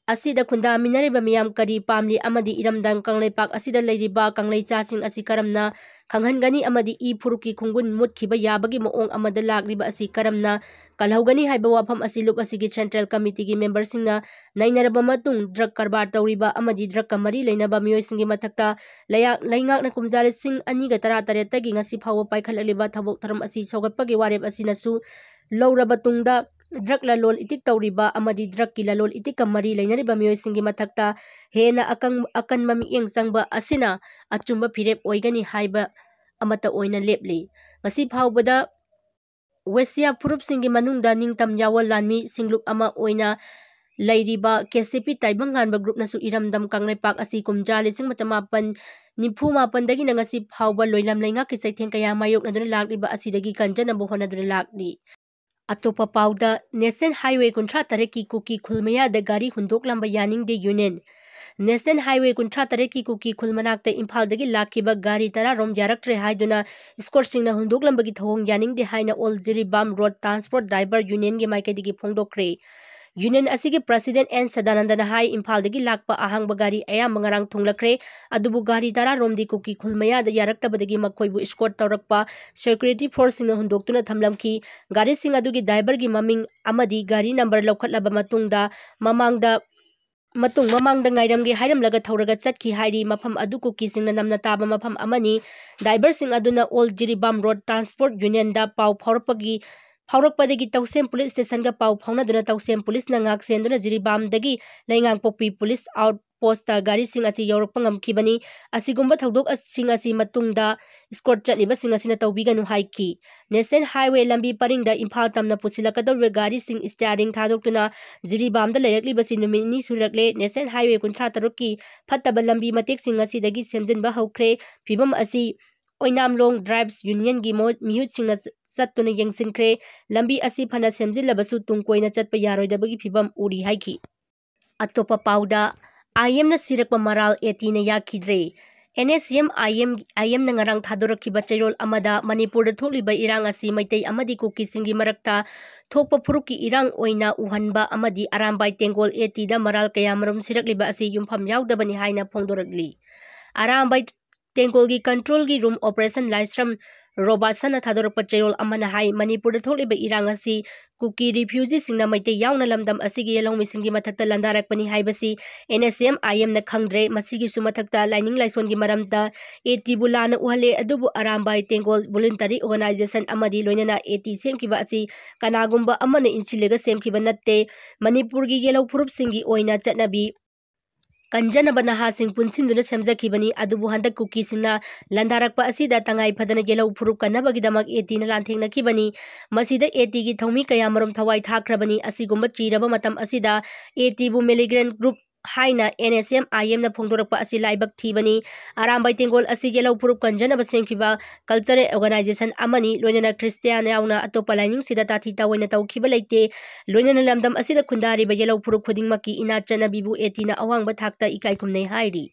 ꯑꯁꯤꯗ ꯈꯨꯟꯗꯥꯃꯤꯟꯅꯔꯤꯕ ꯃꯤꯌꯥꯝ ꯀꯔꯤ ꯄꯥꯝꯂꯤ ꯑꯃꯗꯤ ꯏꯔꯝꯗꯝ ꯀꯪꯂꯩꯄꯥꯛ ꯑꯁꯤꯗ ꯂꯩꯔꯤꯕ ꯀꯪꯂꯩꯆꯥꯁꯤꯡ ꯑꯁꯤ ꯀꯔꯝꯅ ꯈꯪꯍꯟꯒꯅꯤ ꯑꯃꯗꯤ ꯏ ꯐꯨꯔꯨꯞꯀꯤ ꯈꯣꯡꯒꯨꯟ ꯃꯨꯠꯈꯤꯕ ꯌꯥꯕꯒꯤ ꯃꯑꯣꯡ ꯑꯃꯗ ꯂꯥꯛꯂꯤꯕ ꯑꯁꯤ ꯀꯔꯝꯅ ꯀꯜꯍꯧꯒꯅꯤ ꯍꯥꯏꯕ ꯋꯥꯐꯝ ꯑꯁꯤ ꯂꯨꯞ ꯑꯁꯤꯒꯤ Central Committeeꯒꯤ memberꯁꯤꯡꯅ ꯅꯩꯅꯔꯕ ꯃꯇꯨꯡ drug ꯀꯔꯕꯥꯔ ꯇꯧꯔꯤꯕ ꯑꯃꯗꯤ drugꯀ ꯃꯔꯤ ꯂꯩꯅꯕ ꯃꯤꯑꯣꯏꯁꯤꯡꯒꯤ ꯃꯊꯛꯇ ꯂꯩꯌꯥꯛ-, ꯂꯩꯉꯥꯛꯅ ꯀꯨꯝꯖꯥ ꯂꯤꯁꯤꯡ ꯑꯅꯤꯒ ꯇꯔꯥꯇꯔꯦꯠꯇꯒꯤ ꯉꯁꯤ ꯐꯥꯎꯕ ꯄꯥꯏꯈꯠꯂꯛꯂꯤꯕ ꯊꯕꯛ ꯊꯧꯔꯝ ꯑꯁꯤ ꯁꯧꯒꯠꯄꯒꯤ ꯋꯥꯔꯦꯞ ꯑꯁꯤꯅꯁꯨ ꯂꯧꯔꯕ ꯇꯨꯡꯗ drug ꯂꯂꯣꯟ ꯏꯇꯤꯛ ꯇꯧꯔꯤꯕ ꯑꯃꯗꯤ drugꯀꯤ ꯂꯂꯣꯟ ꯏꯇꯤꯛꯀ ꯃꯔꯤ ꯂꯩꯅꯔꯤꯕ ꯃꯤꯑꯣꯏꯁꯤꯡꯒꯤ ꯃꯊꯛꯇ ꯍꯦꯟꯅ ꯑꯀꯪ-, ꯑꯀꯟꯕ ꯃꯤꯠꯌꯦꯡ ꯆꯪꯕ ꯑꯁꯤꯅ ꯑꯆꯨꯝꯕ ꯐꯤꯔꯦꯞ ꯑꯣꯏꯒꯅꯤ ꯍꯥꯏꯕ ꯑꯃꯠꯇ ꯑꯣꯏꯅ ꯂꯦꯞꯂꯤ꯫ ꯉꯁꯤ ꯐꯥꯎꯕꯗ ꯋꯦꯁꯤꯌꯥ ꯐꯨꯔꯨꯞꯁꯤꯡꯒꯤ ꯃꯅꯨꯡꯗ ꯅꯤꯡꯇꯝ ꯌꯥꯑꯣꯜ ꯂꯥꯟꯃꯤ ꯁꯤꯡꯂꯨꯞ ꯑꯃ ꯑꯣꯏꯅ ꯂꯩꯔꯤꯕ KCP ꯇꯥꯏꯕꯪ ꯉꯥꯟꯕ groupꯅꯁꯨ ꯏꯔꯝꯗꯝ ꯀꯪꯂꯩꯄꯥꯛ ꯑꯁꯤ ꯀꯨꯝꯖꯥ ꯂꯤꯁꯤꯡ ꯑꯃ ꯆꯃꯥꯄꯟ ꯅꯤꯐꯨ ꯃꯥꯄꯟꯗꯒꯤꯅ ꯉꯁꯤ ꯐꯥꯎꯕ ꯂꯣꯏꯂꯝ ꯂꯩꯉꯥꯛꯀꯤ ꯆꯩꯊꯦꯡ ꯀꯌꯥ ꯃꯥꯌꯣꯛꯅꯗꯨꯅ ꯂꯥꯛꯂꯤꯕ ꯑꯁꯤꯗꯒꯤ ꯀꯟꯖꯅꯕ ꯍꯣꯠꯅꯗꯨꯅ ꯂꯥꯛꯂꯤ꯫ ꯑꯇꯣꯞꯄ ꯄꯥꯎꯗ, National Highway ꯀꯨꯟꯊ꯭ꯔꯥ ꯇꯔꯦꯠꯀꯤ ꯀꯨꯀꯤ ꯈꯨꯜ ꯃꯌꯥꯗ ꯒꯥꯔꯤ ꯍꯨꯟꯗꯣꯛꯂꯝꯕ ꯌꯥꯅꯤꯡꯗꯦ ꯌꯨꯅꯤꯌꯟ꯫ National Highway ꯀꯨꯟꯊ꯭ꯔꯥ ꯇꯔꯦꯠꯀꯤ ꯀꯨꯀꯤ ꯈꯨꯜ ꯃꯅꯥꯛꯇ ꯏꯝꯐꯥꯜꯗꯒꯤ ꯂꯥꯛꯈꯤꯕ ꯒꯥꯔꯤ ꯇꯔꯥꯔꯣꯝ ꯌꯥꯔꯛꯇ꯭ꯔꯦ ꯍꯥꯏꯗꯨꯅ ꯏꯁꯀꯣꯔꯠꯁꯤꯡꯅ ꯍꯨꯟꯗꯣꯛꯂꯝꯕꯒꯤ ꯊꯧꯑꯣꯡ ꯌꯥꯅꯤꯡꯗꯦ ꯍꯥꯏꯅ All Jiribam Road Transport Driver Unionꯒꯤ ꯃꯥꯏꯀꯩꯗꯒꯤ ꯐꯣꯡꯗꯣꯛꯈ꯭ꯔꯦ꯫ ꯌꯨꯅꯤꯌꯟ ꯑꯁꯤꯒꯤ ꯄ꯭ꯔꯁꯤꯗꯦꯟ ꯑꯦꯟ ꯁꯗꯥꯅꯟꯗꯅ ꯍꯥꯏ, ꯏꯝꯐꯥꯜꯗꯒꯤ ꯂꯥꯛꯄ ꯑꯍꯥꯡꯕ ꯒꯥꯔꯤ ꯑꯌꯥꯝꯕ ꯉꯔꯥꯡ ꯊꯨꯡꯂꯈ꯭ꯔꯦ, ꯑꯗꯨꯕꯨ ꯒꯥꯔꯤ ꯇꯔꯥꯔꯣꯝꯗꯤ ꯀꯨꯀꯤ ꯈꯨꯜ ꯃꯌꯥꯗ ꯌꯥꯔꯛꯇꯕꯗꯒꯤ ꯃꯈꯣꯏꯕꯨ ꯏꯁꯀꯣꯔꯠ ꯇꯧꯔꯛꯄ ꯁꯦꯀ꯭ꯌꯨꯔꯤꯇꯤ ꯐꯣꯔꯁꯁꯤꯡꯅ ꯍꯨꯟꯗꯣꯛꯇꯨꯅ ꯊꯝꯂꯝꯈꯤ꯫ ꯒꯥꯔꯤꯁꯤꯡ ꯑꯗꯨꯒꯤ ꯗ꯭ꯔꯥꯏꯚꯔꯒꯤ ꯃꯃꯤꯡ ꯑꯃꯗꯤ ꯒꯥꯔꯤ ꯅꯝꯕꯔ ꯂꯧꯈꯠꯂꯕ ꯃꯇꯨꯡꯗ ꯃꯃꯥꯡꯗ, ꯃꯇꯨꯡ ꯃꯃꯥꯡꯗ ꯉꯥꯏꯔꯝꯒꯦ ꯍꯥꯏꯔꯝꯂꯒ ꯊꯧꯔꯒ ꯆꯠꯈꯤ ꯍꯥꯏꯔꯤ꯫ ꯃꯐꯝ ꯑꯗꯨ ꯀꯨꯀꯤꯁꯤꯡꯅ ꯅꯝꯅ ꯇꯥꯕ ꯃꯐꯝ ꯑꯃꯅꯤ꯫ ꯗ꯭ꯔꯥꯏꯚꯔꯁꯤꯡ ꯑꯗꯨꯅ All ꯖꯤꯔꯤꯕꯥꯝ Road Transport Unionꯗ ꯄꯥꯎ ꯐꯥꯎꯔꯛꯄꯒꯤ, ꯐꯥꯎꯔꯛꯄꯗꯒꯤ ꯇꯧꯁꯦꯝ ꯄꯨꯂꯤꯁ ꯁ꯭ꯇꯦꯁꯟꯒ ꯄꯥꯎ ꯐꯥꯎꯅꯗꯨꯅ ꯇꯧꯁꯦꯝ ꯄꯨꯂꯤꯁꯅ ꯉꯥꯛ ꯁꯦꯟꯗꯨꯅ ꯖꯤꯔꯤꯕꯥꯝꯗꯒꯤ ꯂꯩꯉꯥꯡꯄꯣꯛꯄꯤ ꯄꯨꯂꯤꯁ ꯑꯥꯎꯠ ꯄꯣꯁꯇ ꯒꯥꯔꯤꯁꯤꯡ ꯑꯁꯤ ꯌꯧꯔꯛꯄ ꯉꯝꯈꯤꯕꯅꯤ꯫ ꯑꯁꯤꯒꯨꯝꯕ ꯊꯧꯗꯣꯛꯁꯤꯡ ꯑꯁꯤ ꯃꯇꯨꯡꯗ ꯏꯁꯀꯣꯔꯠ ꯆꯠꯂꯤꯕꯁꯤꯡ ꯑꯁꯤꯅ ꯇꯧꯕꯤꯒꯅꯨ ꯍꯥꯏꯈꯤ꯫ National Highway ꯂꯝꯕꯤ ꯄꯔꯤꯡꯗ ꯏꯝꯐꯥꯜ ꯇꯝꯅ ꯄꯨꯁꯤꯜꯂꯛꯀꯗꯧꯔꯤꯕ ꯒꯥꯔꯤꯁꯤꯡ ꯏꯁꯇꯤꯌꯥꯔꯤꯡ ꯊꯥꯗꯣꯛꯇꯨꯅ ꯖꯤꯔꯤꯕꯥꯝꯗ ꯂꯩꯔꯛꯂꯤꯕꯁꯤ ꯅꯨꯃꯤꯠ ꯅꯤꯅꯤ ꯁꯨꯔꯛꯂꯦ꯫ National Highway ꯀꯨꯟꯊ꯭ꯔꯥ ꯇꯔꯨꯛꯀꯤ ꯐꯠꯇꯕ ꯂꯝꯕꯤ ꯃꯇꯦꯛꯁꯤꯡ ꯑꯁꯤꯗꯒꯤ ꯁꯦꯝꯖꯤꯟꯕ ꯍꯧꯈ꯭ꯔꯦ꯫ ꯐꯤꯕꯝ ꯑꯁꯤ ꯑꯣꯏꯅꯥꯝꯂꯣꯡ Tribes Unionꯒꯤ ꯃꯣ-, ꯃꯤꯍꯨꯠꯁꯤꯡꯅ ꯆ-, ꯆꯠꯇꯨꯅ ꯌꯦꯡꯁꯤꯟꯈ꯭ꯔꯦ꯫ ꯂꯝꯕꯤ ꯑꯁꯤ ꯐꯅ ꯁꯦꯝꯖꯤꯜꯂꯕꯁꯨ ꯇꯨꯡ ꯀꯣꯏꯅ ꯆꯠꯄ ꯌꯥꯔꯣꯏꯗꯕꯒꯤ ꯐꯤꯕꯝ ꯎꯔꯤ ꯍꯥꯏꯈꯤ꯫ ꯑꯇꯣꯞꯄ ꯄꯥꯎꯗ, ꯑꯥꯏ ꯑꯦꯝꯅ ꯁꯤꯔꯛꯄ ꯃꯔꯥꯜ ꯑꯦ ꯇꯤꯅ ꯌꯥꯈꯤꯗ꯭ꯔꯦ꯫ And S C M I M, ꯑꯥꯏ ꯑꯦꯝꯅ ꯉꯔꯥꯡ ꯊꯥꯗꯣꯔꯛꯈꯤꯕ ꯆꯦꯔꯣꯜ ꯑꯃꯗ ꯃꯅꯤꯄꯨꯔꯗ ꯊꯣꯛꯂꯤꯕ ꯏꯔꯥꯡ ꯑꯁꯤ ꯃꯩꯇꯩ ꯑꯃꯗꯤ ꯀꯨꯀꯤꯁꯤꯡꯒꯤ ꯃꯔꯛꯇ ꯊꯣꯛꯄ ꯐꯨꯔꯨꯞꯀꯤ ꯏꯔꯥꯡ ꯑꯣꯏꯅ ꯎꯍꯟꯕ ꯑꯃꯗꯤ ꯑꯔꯥꯝꯕꯥꯏ ꯇꯦꯡꯒꯣꯜ ꯑꯦ ꯇꯤꯗ ꯃꯔꯥꯜ ꯀꯌꯥꯃꯔꯨꯝ ꯁꯤꯔꯛꯂꯤꯕ ꯑꯁꯤ ꯌꯨꯝꯐꯝ ꯌꯥꯎꯗꯕꯅꯤ ꯍꯥꯏꯅ ꯐꯣꯡꯗꯣꯔꯛꯂꯤ꯫ ꯑꯔꯥꯝꯕꯥꯏ ꯇꯦꯡꯒꯣꯜꯒꯤ controlꯒꯤ room operation ꯂꯥꯏꯁ꯭ꯔꯝ ꯔꯣꯕꯥꯁꯟꯅ ꯊꯥꯗꯣꯔꯛꯄ ꯆꯦꯔꯣꯜ ꯑꯃꯅ ꯍꯥꯏ, ꯃꯅꯤꯄꯨꯔꯗ ꯊꯣꯛꯂꯤꯕ ꯏꯔꯥꯡ ꯑꯁꯤ ꯀꯨꯀꯤ refugeeꯁꯤꯡꯅ ꯃꯩꯇꯩ ꯌꯥꯎꯅ ꯂꯝꯗꯝ ꯑꯁꯤꯒꯤ ꯌꯦꯜꯍꯧꯃꯤꯁꯤꯡꯒꯤ ꯃꯊꯛꯇ ꯂꯥꯟꯗꯥꯔꯛꯄꯅꯤ ꯍꯥꯏꯕꯁꯤ ꯑꯦꯟ ꯑꯦꯁ ꯑꯦꯝ ꯑꯥꯏ ꯑꯦꯝꯅ ꯈꯪꯗ꯭ꯔꯦ꯫ ꯃꯁꯤꯒꯤꯁꯨ ꯃꯊꯛꯇ ꯂꯥꯏꯅꯤꯡ ꯂꯥꯏꯁꯣꯟꯒꯤ ꯃꯔꯝꯗ ꯑꯦ ꯇꯤꯕꯨ ꯂꯥꯟꯅ ꯎꯍꯜꯂꯦ, ꯑꯗꯨꯕꯨ ꯑꯔꯥꯝꯕꯥꯏ ꯇꯦꯡꯒꯣꯜ voluntary organization ꯑꯃꯗꯤ ꯂꯣꯏꯅꯅ ꯑꯦ ꯇꯤ ꯁꯦꯝꯈꯤꯕ ꯑꯁꯤ ꯀꯅꯥꯒꯨꯝꯕ ꯑꯃꯅ ꯏꯟꯁꯤꯜꯂꯒ ꯁꯦꯝꯈꯤꯕ ꯅꯠꯇꯦ꯫ ꯃꯅꯤꯄꯨꯔꯒꯤ ꯌꯦꯜꯍꯧ ꯐꯨꯔꯨꯞꯁꯤꯡꯒꯤ ꯑꯣꯏꯅ ꯆꯠꯅꯕꯤ ꯀꯟꯖꯅꯕ ꯅꯍꯥꯁꯤꯡ ꯄꯨꯟꯁꯤꯟꯗꯨꯅ ꯁꯦꯝꯖꯈꯤꯕꯅꯤ꯫ ꯑꯗꯨꯕꯨ ꯍꯟꯗꯛ ꯀꯨꯀꯤꯁꯤꯡꯅ ꯂꯥꯟꯗꯥꯔꯛꯄ ꯑꯁꯤꯗ ꯇꯉꯥꯏ ꯐꯗꯅ ꯌꯦꯜꯍꯧ ꯐꯨꯔꯨꯞ ꯀꯟꯅꯕꯒꯤꯗꯃꯛ ꯑꯦ ꯇꯤꯅ ꯂꯥꯟꯊꯦꯡꯅꯈꯤꯕꯅꯤ꯫ ꯃꯁꯤꯗ ꯑꯦ ꯇꯤꯒꯤ ꯊꯧꯃꯤ ꯀꯌꯥꯃꯔꯨꯝ ꯊꯋꯥꯏ ꯊꯥꯈ꯭ꯔꯕꯅꯤ꯫ ꯑꯁꯤꯒꯨꯝꯕ ꯆꯤꯔꯕ ꯃꯇꯝ ꯑꯁꯤꯗ ꯑꯦ ꯇꯤꯕꯨ militant group ꯍꯥꯏꯅ ꯑꯦꯟ ꯑꯦꯁ ꯑꯦꯝ ꯑꯥꯏ ꯑꯦꯝꯅ ꯐꯣꯡꯗꯣꯔꯛꯄ ꯑꯁꯤ ꯂꯥꯏꯕꯛ ꯊꯤꯕꯅꯤ꯫ ꯑꯔꯥꯝꯕꯥꯏ ꯇꯦꯡꯒꯣꯜ ꯑꯁꯤ ꯌꯦꯜꯍꯧ ꯐꯨꯔꯨꯞ ꯀꯟꯖꯅꯕ ꯁꯦꯝꯈꯤꯕ cultural organization ꯑꯃꯅꯤ꯫ ꯂꯣꯏꯅꯅ ꯈ꯭ꯔꯤꯁꯇꯤꯌꯥꯟ ꯌꯥꯎꯅ ꯑꯇꯣꯞꯄ ꯂꯥꯏꯅꯤꯡꯁꯤꯡꯗ ꯇꯥꯊꯤ ꯇꯥꯑꯣꯏꯅ ꯇꯧꯈꯤꯕ ꯂꯩꯇꯦ꯫ ꯂꯣꯏꯅꯅ ꯂꯝꯗꯝ ꯑꯁꯤꯗ ꯈꯨꯟꯗꯥꯔꯤꯕ ꯌꯦꯜꯍꯧ ꯐꯨꯔꯨꯞ ꯈꯨꯗꯤꯡꯃꯛꯀꯤ ꯏꯅꯥꯠ ꯆꯠꯅꯕꯤꯕꯨ ꯑꯦꯇꯤꯅ ꯑꯋꯥꯡꯕ ꯊꯥꯛꯇ ꯏꯀꯥꯏ ꯈꯨꯝꯅꯩ ꯍꯥꯏꯔꯤ꯫